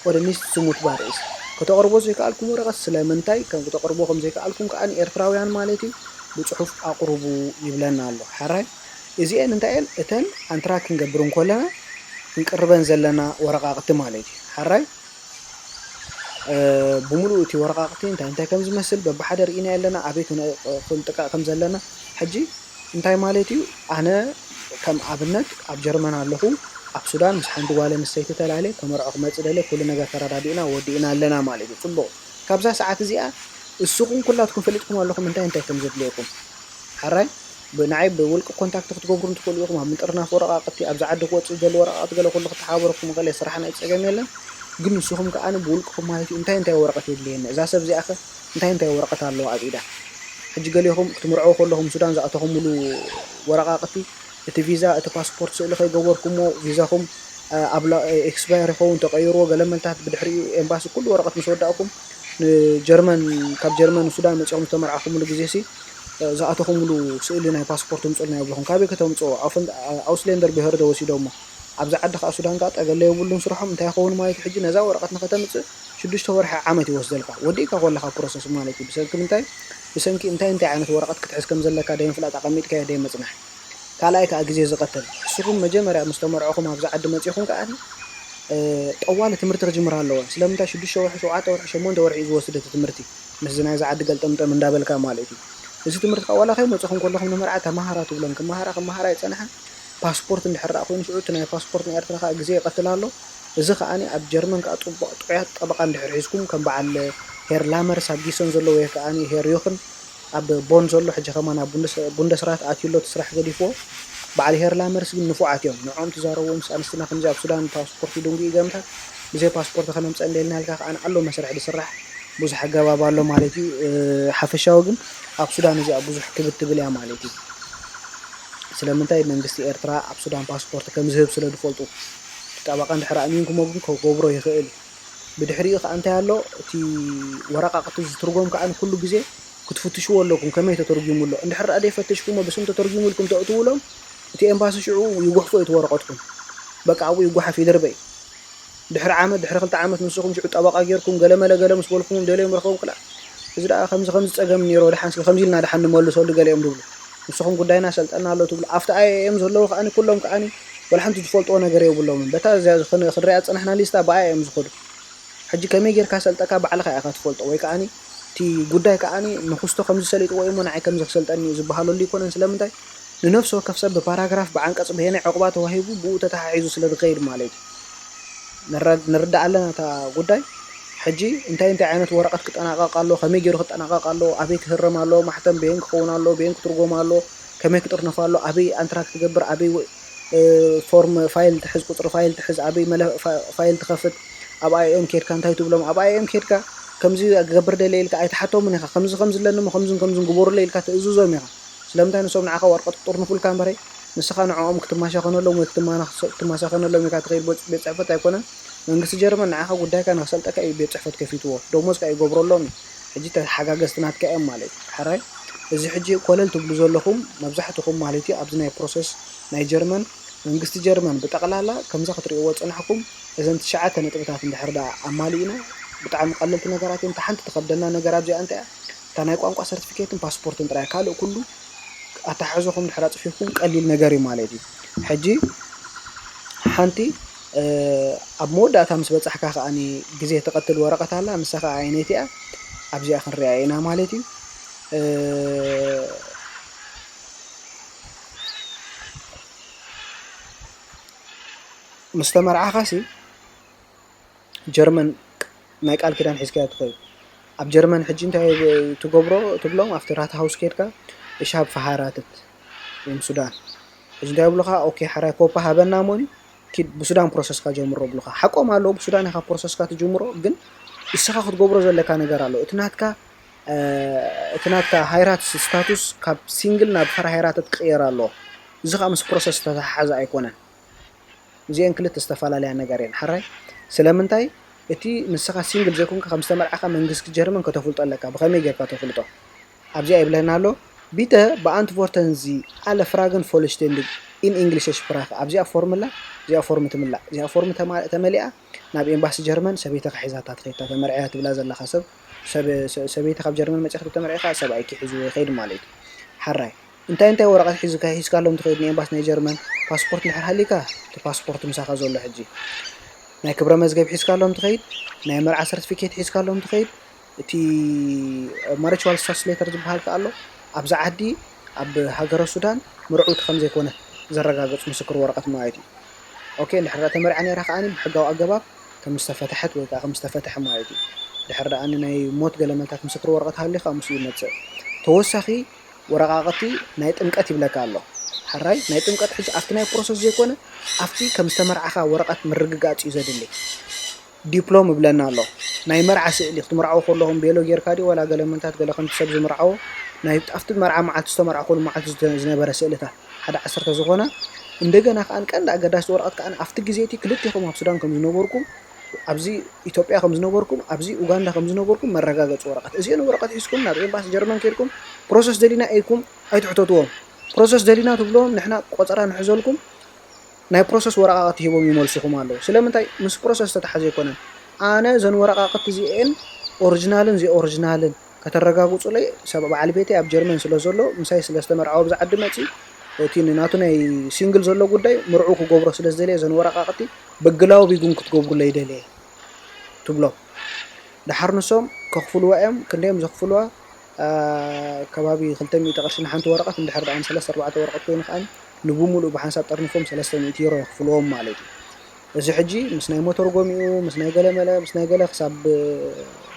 oder nicht zumutbar ist። ከተቕርቦ ዘይከኣልኩም ወረቐት ስለምንታይ ከም ከተቕርቦ ከም ዘይከኣልኩም ከኣ ንኤርትራውያን ማለት እዩ። ብጽሑፍ ኣቕርቡ ይብለና ኣሎ። ሓራይ፣ እዚኤን እንታይ እየን? እተን ኣንትራክ ክንገብር እንከለና ክንቅርበን ዘለና ወረቓቕቲ ማለት እዩ። ሓራይ፣ እ፣ ብምሉእ እቲ ወረቓቕቲ እንታይ እንታይ ከም ዝመስል በብሓደ ርኢና ኣለና፣ ኣበይ ክነ-፣ ክንጥቃእ ከም ዘለና። ሕጂ እንታይ ማለት እዩ? ኣነ ከም ኣብነት ኣብ ጀርመን ኣለኹ፣ ኣብ ሱዳን ምስ ሓንቲ ጓል ኣንስተይቲ ተላልየ፣ ከመርዖ ክመጽእ ደልየ፣ ኩሉ ነገር ተረዳዲእና ወዲእና ኣለና ማለት እዩ። ጽቡቕ። ካብዛ ሰዓት እዚኣ እስኹም ኩላትኩም ፈሊጥኩም ኣለኹም እንታይ እንታይ ከም ዘድልየኩም። ሓራይ፣ ብ-፣ ንዓይ ብውልቂ ኮንታክት ክትገብሩ እንትኽእሉ ኢኹም። ኣብ ምጥርናፍ ወረቓቕቲ፣ ኣብዚ ዓዲ ክወጽእ ዘሎ ወረቓቕቲ ገለ ኩሉ ክተሓባበረኩም ይኽእል እየ፣ ስራሕ ናይ ጸገም የለን። ግን ንስኹም ከኣ ብውልቅኹም ማለት እዩ እንታይ እንታይ ወረቐት የድልየኒ፣ እዛ ሰብ እዚኣ ኸ እንታይ እንታይ ወረቐት ኣለዋ ኣብ ኢዳ? ሕጂ ገሊኹም ክትምርዐው ከለኹም ሱዳን ዝኣተኹምሉ ወረቓቕቲ፣ እቲ ቪዛ፣ እቲ ፓስፖርት ስእሊ ከይገበርኩሞ ቪዛኹም፣ እ፣ ኣብ ላ-፣ ኤክስፓየር ይኸውን፣ ተቐይርዎ፣ ገለ መልታት ብድሕሪኡ ኤምባሲ ኩሉ ወረቐት ምስ ወዳእኩም ንጀርመን፣ ካብ ጀርመን ንሱዳን መጺኹም ዝተመርዓኹምሉ ግዜ ሲ፣ እ፣ ዝኣተኹምሉ ስእሊ ናይ ፓስፖርት ኣምጽኡልና ይብልኹም። ካበይ ከተምጽኦ? ኣውፈን-፣ ኣውስሌንደር ቤሆርደ ወሲዶሞ። ኣብዚ ዓዲ ከኣ ሱዳን ከኣ ጠገለ የብሉን ስርሖም። እንታይ ይኸውን ማለት እዩ? ሕጂ ነዛ ወረቐት ንኸተምጽእ ሽዱሽተ ወርሒ ዓመት ይወስደልካ። ወዲእካ ኮለኻ ፕሮሰስ ማለት እዩ። ብሰንኪ ምንታይ? ብሰንኪ እንታይ እንታይ ዓይነት ወረቐት ክትሕዝ ከም ዘለካ ደይምፍላጥ ኣቐሚጥካዮ ደይምጽናሕ። ካልኣይ ከኣ ግዜ ዝቐትል። ንስኹም መጀመርያ ምስ ተመርዐኹም ኣብዚ ዓዲ መጺኹም ከኣ፣ እ፣ ጠዋሊ ትምህርቲ ክጅምራ ኣለወን። ስለምንታይ? ሽዱሽተ ወርሒ፣ ሸውዓተ ወርሒ፣ ሸሞንተ ወርሒ እዩ ዝወስድ እቲ ትምህርቲ። ምስዚ ናይዚ ዓዲ ገልጠምጠም እንዳበልካ ማለት እዩ። እዚ ትምህርቲ ከኣ ዋላ ከይመጽኹም ከለኹም ንመርዓ ተማሃራ ትብሎም። ክመሃራ፣ ክመሃራ ይጸንሓ። ፓስፖርት እንድሕር ደኣ ኮይኑ ሽዑ እቲ ናይ ፓስፖርት ናይ ኤርትራ ከኣ ግዜ ይቐትል ኣሎ። እዚ ከኣኒ ኣብ ጀርመን ከኣ ጥቡቕ ጥዑያት ጠበቓ እንድሕር ሒዝኩም ከም በዓል ሄር ላመርስ ኣብ ጊሰን ዘሎ ወይ ከኣኒ ሄር ዮኽን ኣብ ቦን ዘሎ ሕጂ ከማን ኣብ ቡንደስ-፣ ቡንደስራት ኣትዩ ኣሎ እቲ ስራሕ ገዲፍዎ። በዓል ሄር ላመርስ ግን ንፉዓት እዮም። ንዕኦም ትዛረብዎም ምስ ኣንስትና ከምዚ ኣብ ሱዳን ፓስፖርት ይድንጉ እዩ ገምታት ብዘይ ፓስፖርት ከነምፀ እንደ ኢልና ኢልካ ከኣ ኣሎ መስርሕ ዝስራሕ ብዙሕ ኣገባብ ኣሎ ማለት እዩ። እ፣ ሓፈሻዊ ግን ኣብ ሱዳን እዚኣ ብዙሕ ክብድ ትብል እያ ማለት እዩ። ስለምንታይ መንግስቲ ኤርትራ ኣብ ሱዳን ፓስፖርት ከም ዝህብ ስለ ዝፈልጡ። እቲ ጠበቓ እንድሕር ኣእሚንኩሞ ግን ከገብሮ ይኽእል እዩ። ብድሕሪኡ ከኣ እንታይ ኣሎ? እቲ ወረቓቕቲ ዝትርጎም ከኣ ኩሉ ግዜ ክትፍትሽዎ ኣለኩም። ከመይ ተተርጒሙ ኣሎ? እንድሕር ደኣ ዘይፈተሽኩሞ ብስም ተተርጒሙ ኢልኩም ተእትውሎም፣ እቲ ኤምባሲ ሽዑ ይጉሕፎ እዩ እቲ ወረቐትኩም። በቃ ኣብኡ ይጉሓፍ ይድርበ እዩ። ድሕሪ ዓመት፣ ድሕሪ ክልተ ዓመት ንስኹም ሽዑ ጠበቓ ጌርኩም ገለመለ ገለ ምስ በልኩሞም ደልዮም ረኸቦም ክላ። እዚ ደኣ ከምዚ ከምዚ ጸገም ነይሮ፣ ደሓን እስኪ ከምዚ ኢልና ደሓን ንመልሰሉ ገሊኦም ዝብሉ። ንስኹም ጉዳይና ሰልጠና ኣሎ ትብሉ። ኣብቲ ኣይ ኦ ኤም ዘለዉ ከኣኒ ኩሎም ከኣኒ ወላ ሓንቲ ዝፈልጥዎ ነገር የብሎምን። በታ እዚኣ ክን-፣ ክንሪኣ ዝጸናሕና ሊስታ ብኣይ ኦ ኤም ዝኸዱ። ሕጂ ከመይ ጌርካ ሰልጠካ ባዕልኻ ኢኻ ትፈልጦ፣ ወይ ከኣኒ እቲ ጉዳይ ከኣኒ ንኹስቶ ከምዚ ሰሊጥዎ እዩ እሞ ንዓይ ከምዚ ክሰልጠኒ እዩ ዝበሃለሉ ኣይኮነን። ስለምንታይ? ንነፍሲ ወከፍ ሰብ ብፓራግራፍ፣ ብዓንቀጽ፣ በየናይ ዕቑባ ተዋሂቡ ብኡ ተተሓሒዙ ስለ ዝኸይድ ማለት እዩ። ንረ-፣ ንርዳእ ኣለና እታ ጉዳይ። ሕጂ እንታይ እንታይ ዓይነት ወረቐት ክጠናቐቕ ኣለዎ፣ ከመይ ገይሩ ክጠናቐቕ ኣለዎ፣ ኣበይ ክህረም ኣለዎ፣ ማሕተም በየን ክኸውን ኣለዎ፣ በየን ክትርጎም ኣለዎ፣ ከመይ ክጥርነፍ ኣለዎ፣ ኣበይ ኣንትራክት ክገብር፣ ኣበይ ወ-፣ እ፣ ፎርም ፋይል ትሕዝ፣ ቁጽሪ ፋይል ትሕዝ፣ ኣበይ መለ-፣ ፋ-፣ ፋይል ትኸፍት፣ ኣብ ኣይ ኦ ኤም ኬድካ እንታይ ትብሎም፣ ኣብ ኣይ ኦ ኤም ኬድካ ከምዚ ክገብር ደልየ ኢልካ ኣይትሓቶምን ኢኻ፣ ከምዚ ከምዚ ኣለኒ እሞ ከምዝን ከምዝን ግበሩለይ ኢልካ ትእዝዞም ኢኻ። ስለምንታይ ንሶም ንዓኻ ወረቐት ክጥርንፉልካ እምበረይ፣ ንስኻ ንዕኦም ክትማሻኸነሎም ወይ ክትማና-፣ ክትማሳኸነሎም ኢልካ ትኸይድ ቤት፣ ቤት ጽሕፈት ኣይኮነን። መንግስቲ ጀርመን ንዓኻ ጉዳይካ ንኸሰልጠካ እዩ ቤት ጽሕፈት ከፊትዎ። ደሞዝ ከኣ ይገብረሎም እዩ። ሕጂ ተሓጋገዝቲ ናትካ እዮም ማለት እዩ። ሕራይ፣ እዚ ሕጂ ኮለል ትብሉ ዘለኹም መብዛሕትኹም ማለት እዩ ኣብዚ ናይ ፕሮሰስ ናይ ጀርመን፣ መንግስቲ ጀርመን ብጠቕላላ ከምዛ ክትርእይዎ ዝጸናሕኩም እዘን ትሽዓተ ነጥብታት እንድሕር ደኣ ኣማሊእና ብጣዕሚ ቀለልቲ ነገራት እዮም። እታ ሓንቲ ትኸብደና ነገር ኣብዚኣ እንታይ እያ? እታ ናይ ቋንቋ ሰርቲፊኬትን ፓስፖርትን ጥራይ፣ ካልእ ኩሉ ኣተሓሕዞኹም ድሕር ኣጽፊፍኩም ቀሊል ነገር እዩ ማለት እዩ። ሕጂ ሓንቲ፣ እ፣ ኣብ መወዳእታ ምስ በጻሕካ ከኣኒ ግዜ ትቐትል ወረቐት ኣላ፣ ንሳ ከኣ ኣይነይቲ እያ። ኣብዚኣ ክንሪኣ ኢና ማለት እዩ። እ፣ ምስ ተመርዓኻሲ ጀርመን ናይ ቃል ኪዳን ሒዝካዮ ትኸይድ። ኣብ ጀርመን ሕጂ እንታይ ትገብሮ ትብሎም፣ ኣብቲ ራትሃውስ ኬድካ፣ "Ich habe verheiratet" እዮም ሱዳን። ሕጂ እንታይ ይብሉኻ? "ኦኬ፣ ሓራይ ፖፓ ሃበና እሞኒ፣ ኪድ ብሱዳን ፕሮሰስካ ጀምሮ" ይብሉኻ። ሓቆም ኣለዉ፣ ብሱዳን ኢኻ ፕሮሰስካ ትጅምሮ፣ ግን ንስኻ ክትገብሮ ዘለካ ነገር ኣሎ። እቲ ናትካ፣ እ፣ እቲ ናትካ ሃይራት ስታቱስ ካብ ሲንግል ናብ ፈርሃይራትድ ክቕየር ኣለዎ። እዚ ኸኣ ምስ ፕሮሰስ ዝተተሓሓዘ ኣይኮነን። እዚኤን ክልተ ዝተፈላለያ ነገር እየን። ሓራይ፣ ስለምንታይ እቲ ንስኻ ሲንግል ዘይኮንካ ከም ዝተመርዓኻ መንግስቲ ጀርመን ከተፍልጦ ኣለካ። ብኸመይ ጌርካ ተፍልጦ? ኣብዚኣ ይብለና ኣሎ፣ "Bitte beantworten Sie alle Fragen vollständig in englischer Sprache." ኣብዚኣ ፎርም ኣላ፣ እዚኣ ፎርም ትምላእ። እዚኣ ፎርም ተማ-፣ ተመሊኣ ናብ ኤምባሲ ጀርመን ሰበይትኻ ሒዛታ ትኸይድ፣ እታ ተመርዕያ ትብላ ዘለኻ ሰብ፣ ሰብ-፣ ሰ-፣ ሰበይቲ ካብ ጀርመን መጺኣ ተመርዒኻ ሰብኣይኪ ሒዝዎ ይኸይድ ማለት እዩ። ሓራይ እንታይ እንታይ ወረቐት ሒዝካ ሒዝካሎም ትኸይድ ንኤምባሲ ናይ ጀርመን? ፓስፖርት እንድሕር ሃሊካ እቲ ፓስፖርት ምሳኻ ዘሎ ሕጂ። ናይ ክብረ መዝገብ ሒዝካሎም ትኸይድ፣ ናይ መርዓ ሰርቲፊኬት ሒዝካሎም ትኸይድ፣ እቲ ማሪቹዋል ስታትስ ሌተር ዝበሃል ከኣ ኣሎ። ኣብዛ ዓዲ ኣብ ሃገረ ሱዳን ምርዑው ከም ዘይኮነ ዘረጋግጽ ምስክር ወረቐት ማለት እዩ። ኦኬ፣ እንድሕር ደኣ ተመርዓ ነይራ ከኣ ብሕጋዊ ኣገባብ ከም ዝተፈትሐት ወይ ከዓ ከም ዝተፈትሐ ማለት እዩ። ድሕር ደኣ ናይ ሞት ገለመልታት ምስክር ወረቐት ሃልዩ ከዓ ምስኡ ይመጽእ። ተወሳኺ ወረቓቕቲ ናይ ጥምቀት ይብለካ ኣሎ። ሕራይ ናይ ጥምቀት ሕጂ ኣብቲ ናይ ፕሮሰስ ዘይኮነ ኣብቲ ከም ዝተመርዓኻ ወረቐት ምርግጋጽ እዩ ዘድሊ። ዲፕሎም ይብለና ኣሎ። ናይ መርዓ ስእሊ ክትምርዓው ከለኹም ቤሎ ጌርካ ድዩ ዋላ ገለመልታት ገለ ከምቲ ሰብ ዝምርዓዎ ናይ ኣብቲ መርዓ መዓልቲ ዝተመርዓኹሉ መዓልቲ ዝተ- ዝነበረ ስእልታት ሓደ ዓሰርተ ዝኾና እንደገና ከዓ ቀንዲ ኣገዳሲ ወረቐት ከዓ ኣብቲ ግዜ እቲ ክልቴኹም ኣብ ሱዳን ከም ዝነበርኩም ኣብዚ ኢትዮጵያ ከም ዝነበርኩም ኣብዚ ኡጋንዳ ከም ዝነበርኩም መረጋገፂ ወረቐት እዚአን ወረቐት ሒዝኩም ናብ ኤምባሲ ጀርመን ከይድኩም ፕሮሰስ ደሊና ኢልኩም ኣይትሕተትዎም። ፕሮሰስ ደሊና ትብልዎም ንሕና ቆፀራ ንሕዘልኩም ናይ ፕሮሰስ ወረቓቕቲ ሂቦም ይመልሱኹም ኣለዉ። ስለምንታይ ምስ ፕሮሰስ ዝተተሓዘ ኣይኮነን። ኣነ እዘን ወረቓቕቲ እዚኤን ኦሪጂናልን ዘይኦሪጂናልን ከተረጋግፁለይ ሰብ በዓል ቤተይ ኣብ ጀርመን ስለ ዘሎ ምሳይ ስለ ዝተመርዓወ ኣብዚ ዓዲ መፂኡ እቲ ንናቱ ናይ ሲንግል ዘሎ ጉዳይ ምርዑ ክገብሮ ስለ ዝደለየ እዘን ወረቓቕቲ በግላዊ ቢጉን ክትገብሩለይ ይደለየ ትብሎ። ደሓር ንሶም ከኽፍልዋ እዮም። ክንደዮም ዘኽፍልዋ? አ፣ ከባቢ ክልተ ሚእቲ ቅርሺ ንሓንቲ ወረቐት፣ እንድሕር ደኣ ንሰለስተ ኣርባዕተ ወረቐት ኮይኑ ከኣ ንብሙሉኡ ብሓንሳብ ጠርኒፎም ሰለስተ ሚእቲ ዩሮ የኽፍልዎም ማለት እዩ። እዚ ሕጂ ምስ ናይ ሞተርጎሚኡ፣ ምስ ናይ ገለመለ፣ ምስ ናይ ገለ ክሳብ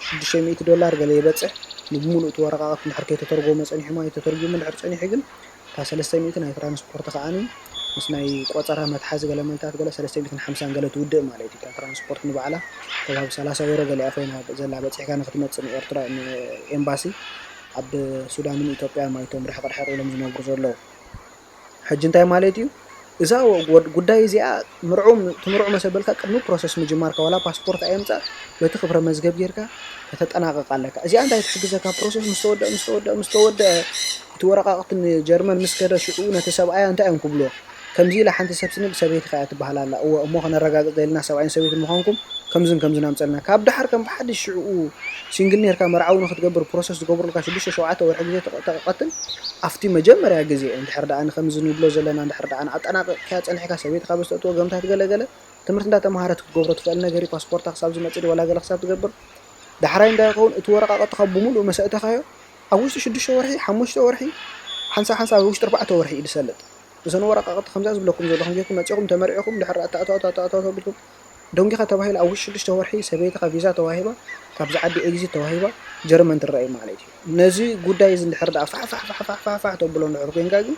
ሽዱሽተ ሚእቲ ዶላር ገለ ይበጽሕ። ንብሙሉኡ እቲ ወረቓቕቲ እንድሕር ከይተተርጎመ ጸኒሑ ማለት ተተርጉሙ እንድሕር ጸኒሑ ግን እታ ሰለስተ ሚእቲ ናይ ትራንስፖርት ከዓኒ ምስ ናይ ቆጸራ መትሓዚ ገለ መልታት ገለ ሰለስተ ሚእትን ሓምሳን ገለ ትውድእ ማለት እዩ። እታ ትራንስፖርት ንባዕላ ከባቢ ሰላሳ ዩሮ ገለ እያ ኮይና ዘላ በጺሕካ ንክትመጽእ ንኤርትራ ንኤምባሲ ኣብ ሱዳንን ኢትዮጵያን ማለት እዮም ርሕቕ ርሕቕ ኢሎም ዝነብሩ ዘለዉ። ሕጂ እንታይ ማለት እዩ? እዛ ወ- ጉዳይ እዚኣ ምርዑ ትምርዑ መሰበልካ ቅድሚ ፕሮሰስ ምጅማርካ ዋላ ፓስፖርት ኣየምጻእ በቲ ክብረ መዝገብ ጌርካ ከተጠናቕቕ ኣለካ። እዚኣ እንታይ ትሕግዘካ? ፕሮሰስ ምስ ተወደአ ምስ ተወደአ ምስ ተወደአ እቲ ወረቓቕቲ ንጀርመን ምስ ከደ ሽዑ ነቲ ሰብኣያ እንታይ እዮም ክብልዎ? ከምዚ ኢላ ሓንቲ ሰብ ስኒ ብሰበይትኻ እያ ትበሃል ኣላ። እወ እሞ ከነረጋግፅ ደሊና ሰብኣይን ሰበይትን ምዃንኩም ከምዝን ከምዝን ኣምፀልና። ካብ ደሓር ከም ብሓድሽ ሽዕኡ ሲንግል ኔርካ መርዓዊ ንክትገብር ፕሮሰስ ዝገብሩልካ ሽዱሽተ ሸውዓተ ወርሒ ግዜ ተቐጥል ኣብቲ መጀመርያ ግዜ እንድሕር ደኣ ንከምዚ ንብሎ ዘለና እንድሕር ደኣ ኣጠናቂቕካዮ ፀኒሕካ ሰበይትኻ ብዝተእትዎ ገምታት ገለ ገለ ትምህርቲ እንዳተምሃረት ክትገብሮ ትኽእል ነገር እዩ። ፓስፖርታ ክሳብ ዝመፅእ ዋላ ገለ ክሳብ ትገብር ዳሕራይ እንታይ ይኸውን እቲ ወረቃቅትኻ ብምሉእ መሰእተኻዮ ኣብ ውሽጢ ሽዱሽተ ወርሒ ሓሙሽተ ወርሒ ሓንሳብ ሓንሳብ ኣብ ውሽጢ ኣርባዕተ ወርሒ እዩ ዝሰልጥ። እዘን ወረቃቅቲ ከምዛ ዝብለኩም ዘለኹም ጌርኩም መፂኹም ተመርዒኹም ድሕር ኣተኣታቶ ኣተኣታቶ ቢልኩም ደንጊኻ ተባሂሉ ኣብ ውሽጢ ሽዱሽተ ወርሒ ሰበይትኻ ቪዛ ተዋሂባ ካብዚ ዓዲ ኤግዚት ተዋሂባ ጀርመን ትረኣይ ማለት እዩ። ነዚ ጉዳይ እዚ እንድሕር ደኣ ፋሕፋሕፋሕፋሕፋሕ ተብሎ እንድሕር ኮንካ ግን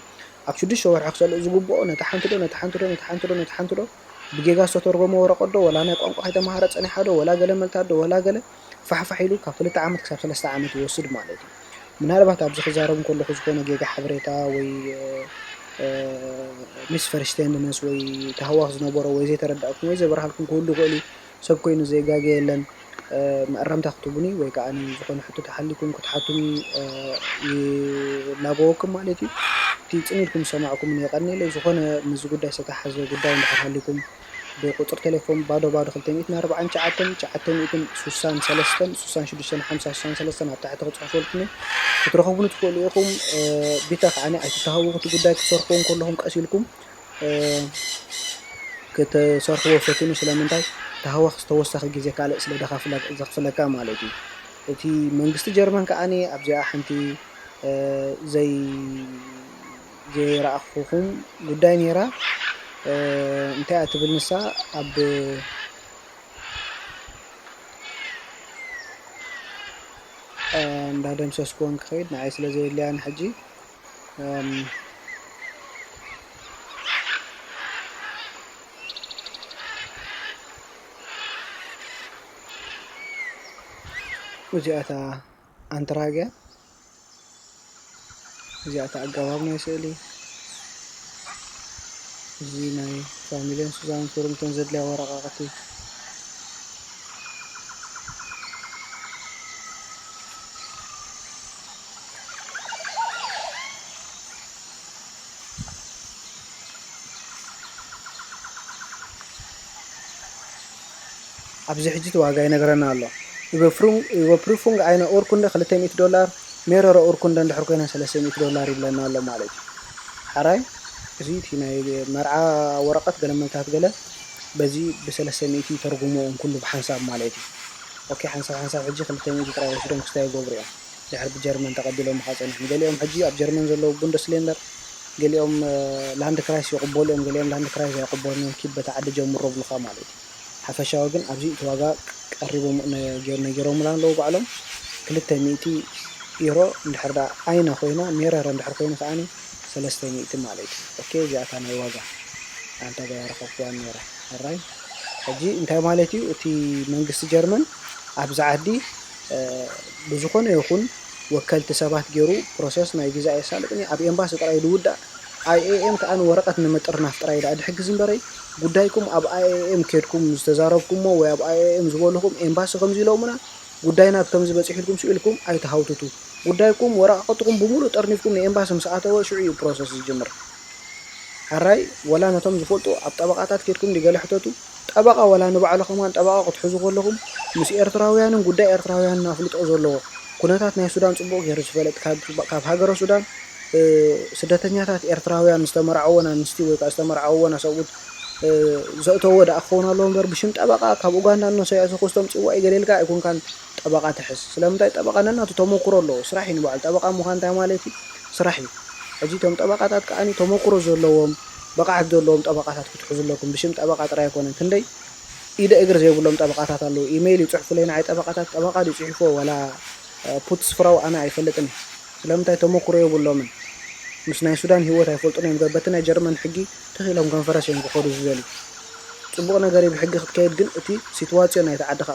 ኣብ ሽዱሽተ ወርሒ ክሰልእ ዝግብኦ ነቲ ሓንቲ ዶ ነቲ ሓንቲ ዶ ነቲ ሓንቲ ዶ ነቲ ሓንቲ ዶ ብጌጋ ዝተተርጎመ ወረቀት ዶ ወላ ናይ ቋንቋ ከይተምሃረ ፀኒሓ ዶ ወላ ገለ መልታት ዶ ወላ ገለ ፋሕፋሕ ኢሉ ካብ ክልተ ዓመት ክሳብ ሰለስተ ዓመት ይወስድ ማለት እዩ። ምናልባት ኣብዚ ክዛረብ እንከለኹ ዝኾነ ጌጋ ሓበሬታ ወይ ሚስፈርስቴንድነስ ወይ ተሃዋኽ ዝነበሮ ወይ ዘይተረዳእኩም ወይ ዘበርሃልኩም ክህሉ ይኽእል እዩ። ሰብ ኮይኑ ዘይጋገ የለን። መእረምታ ክትቡኒ ወይ ከዓ ዝኾነ ሕቶ ተሓሊኩም ክትሓቱኒ ይላበወኩም ማለት እዩ። እቲ ፅን ኢልኩም ዝሰማዕኩምኒ የቐንየለይ። ዝኾነ ምስዚ ጉዳይ ዝተተሓዘ ጉዳይ እንድሕር ሃሊኩም ብቁፅሪ ቴሌፎን ባዶ ባዶ ክልተ ሚእትን ኣርባዓን ትሽዓተን ትሽዓተ ሚእትን ስሳን ሰለስተን ስሳን ሽዱሽተን ሓምሳ ስሳን ሰለስተን ኣብ ታሕቲ ክፅሕፈልኩም ክትረኸቡኒ ትኽእሉ ኢኹም። ቢታ ከዓኒ ኣይትተሃወኹ እቲ ጉዳይ ክትሰርሕዎ እንከለኹም ቀስ ኢልኩም ክትሰርሕዎ ፈትኑ። ስለምንታይ ተሃዋኽ ዝተወሳኺ ግዜ ካልእ ስለ ዘኽፍለካ ማለት እዩ። እቲ መንግስቲ ጀርመን ከዓኒ ኣብዚኣ ሓንቲ ዘይ ዘይረኣኹኹም ጉዳይ ነይራ። እንታይ እያ ትብል ንሳ ኣብ እንዳደምሰስኩወን ክኸይድ ንዓይ ስለ ዘየድልያን ሕጂ እዚኣታ ኣንትራግ እያ። እዚኣታ ኣገባብ ናይ ስእሊ እዚ ናይ ፋሚልን ሱዛን ቱርምትን ዘድልያ ወረቃቅቲ ኣብዚ ሕጂ እቲ ዋጋ ይነግረና ኣሎ። Überprüfung eine Urkunde ክልተ ሚእቲ ዶላር፣ ሜረረ ኡርኩንደ እንድሕር ኮይነን ሰለስተ ሚእቲ ዶላር ይብለና ኣሎ ማለት እዩ። ሓራይ እዚ እቲ ናይ መርዓ ወረቐት ገለ መልታት ገለ በዚ ብሰለስተ ሚእቲ ተርጉምዎም ኩሉ ብሓንሳብ ማለት እዩ። ኦኬ ሓንሳብ ሓንሳብ ሕጂ ክልተ ሚእቲ ጥራይ ወሲዶም ክስታይ ይገብሩ እዮም። ድሕር ብጀርመን ተቐቢሎም ጸኒሖም ገሊኦም ሕጂ ኣብ ጀርመን ዘለዉ ቡንደስሌንደር ገሊኦም ላንድ ክራይስ ይቕበሉ እዮም ገሊኦም ላንድ ክራይስ ኣይቕበሉን እዮም ኪድ በቲ ዓዲ ጀምሮ ብሉኻ ማለት እዩ። ሓፈሻዊ ግን ኣብዚ እቲ ዋጋ ቀሪቦም ነጊሮምና ኣለዉ ባዕሎም ክልተ ሚእቲ ኢሮ እንድሕር ደኣ ኣይነ ኮይና ሜረረ እንድሕር ኮይኑ ከዓኒ ሰለስተ ሚእቲ ማለት እዩ። ኦኬ እዚኣታ ናይ ዋጋ ኣንተ ገያ ረኸብኩዋ ነረ ኣራይ ሕጂ እንታይ ማለት እዩ እቲ መንግስቲ ጀርመን ኣብዚ ዓዲ ብዝኾነ ይኹን ወከልቲ ሰባት ገይሩ ፕሮሰስ ናይ ቪዛ የሳልጥኒ ኣብ ኤምባሲ ጥራይ ዝውዳእ ኣይኤኤም ከኣ ንወረቐት ንምጥርናፍ ጥራይ ደኣ ድሕግዝ እምበረይ ጉዳይኩም ኣብ ኣይኤኤም ኬድኩም ዝተዛረብኩሞ ወይ ኣብ ኣይኤኤም ዝበልኹም ኤምባሲ ከምዚ ኢሎሙና ጉዳይና ብከምዚ በፂሑ ኢልኩም ስኢልኩም ኣይተሃውትቱ ጉዳይኩም ወረቐትኩም ብምሉእ ጠርኒፍኩም ንኤምባሲ ምስ ኣተወ ሽዑ እዩ ፕሮሰስ ዝጅምር ሓራይ ወላ ነቶም ዝፈልጡ ኣብ ጠበቓታት ኬድኩም ድገለ ሕተቱ ጠበቓ ወላ ንባዕሉ ከማን ጠበቓ ክትሕዙ ከለኹም ምስ ኤርትራውያንን ጉዳይ ኤርትራውያንን ኣፍልጦ ዘለዎ ኩነታት ናይ ሱዳን ጽቡቕ ገይሩ ዝፈለጥ ካብ ሃገረ ሱዳን ስደተኛታት ኤርትራውያን ዝተመርዓወን ኣንስቲ ወይ ከዓ ዝተመርዓወን ኣሰብኡት ዘእተዎ ደኣ ክኸውን ኣለዎ እምበር ብሽም ጠበቓ ካብ ኡጋንዳ እነሶ የእተኹ ዝተምፅእዋ እዩ ገለ ኢልካ ኣይኮንካን ጠበቓ ትሕዝ ስለምንታይ ጠበቓ ነናቱ ተመክሮ ኣለዎ ስራሕ እዩ ንባዕሉ ጠበቓ ምዃን እንታይ ማለት እዩ ስራሕ እዩ ሕጂ እቶም ጠበቓታት ከዓኒ ተመክሮ ዘለዎም ብቕዓት ዘለዎም ጠበቓታት ክትሕዙ ኣለኩም ብሽም ጠበቓ ጥራይ ኣይኮነን ክንደይ ኢደ እግር ዘይብሎም ጠበቓታት ኣለዉ ኢመይል ይፅሕፉለይ ንዓይ ጠበቓታት ጠበቓ ድዩ ፅሒፎ ወላ ፑትስ ፍራው ኣነ ኣይፈልጥን እየ ስለምንታይ ተመክሮ የብሎምን ምስ ናይ ሱዳን ህይወት ኣይፈልጡን እዮም በቲ ናይ ጀርመን ሕጊ ተኺሎም ኮንፈረንስ እዮም ክኸዱ ዝደልዩ ፅቡቕ ነገር እዩ ብሕጊ ክትከይድ ግን እቲ ሲትዋፅዮ ናይቲ ዓድኻ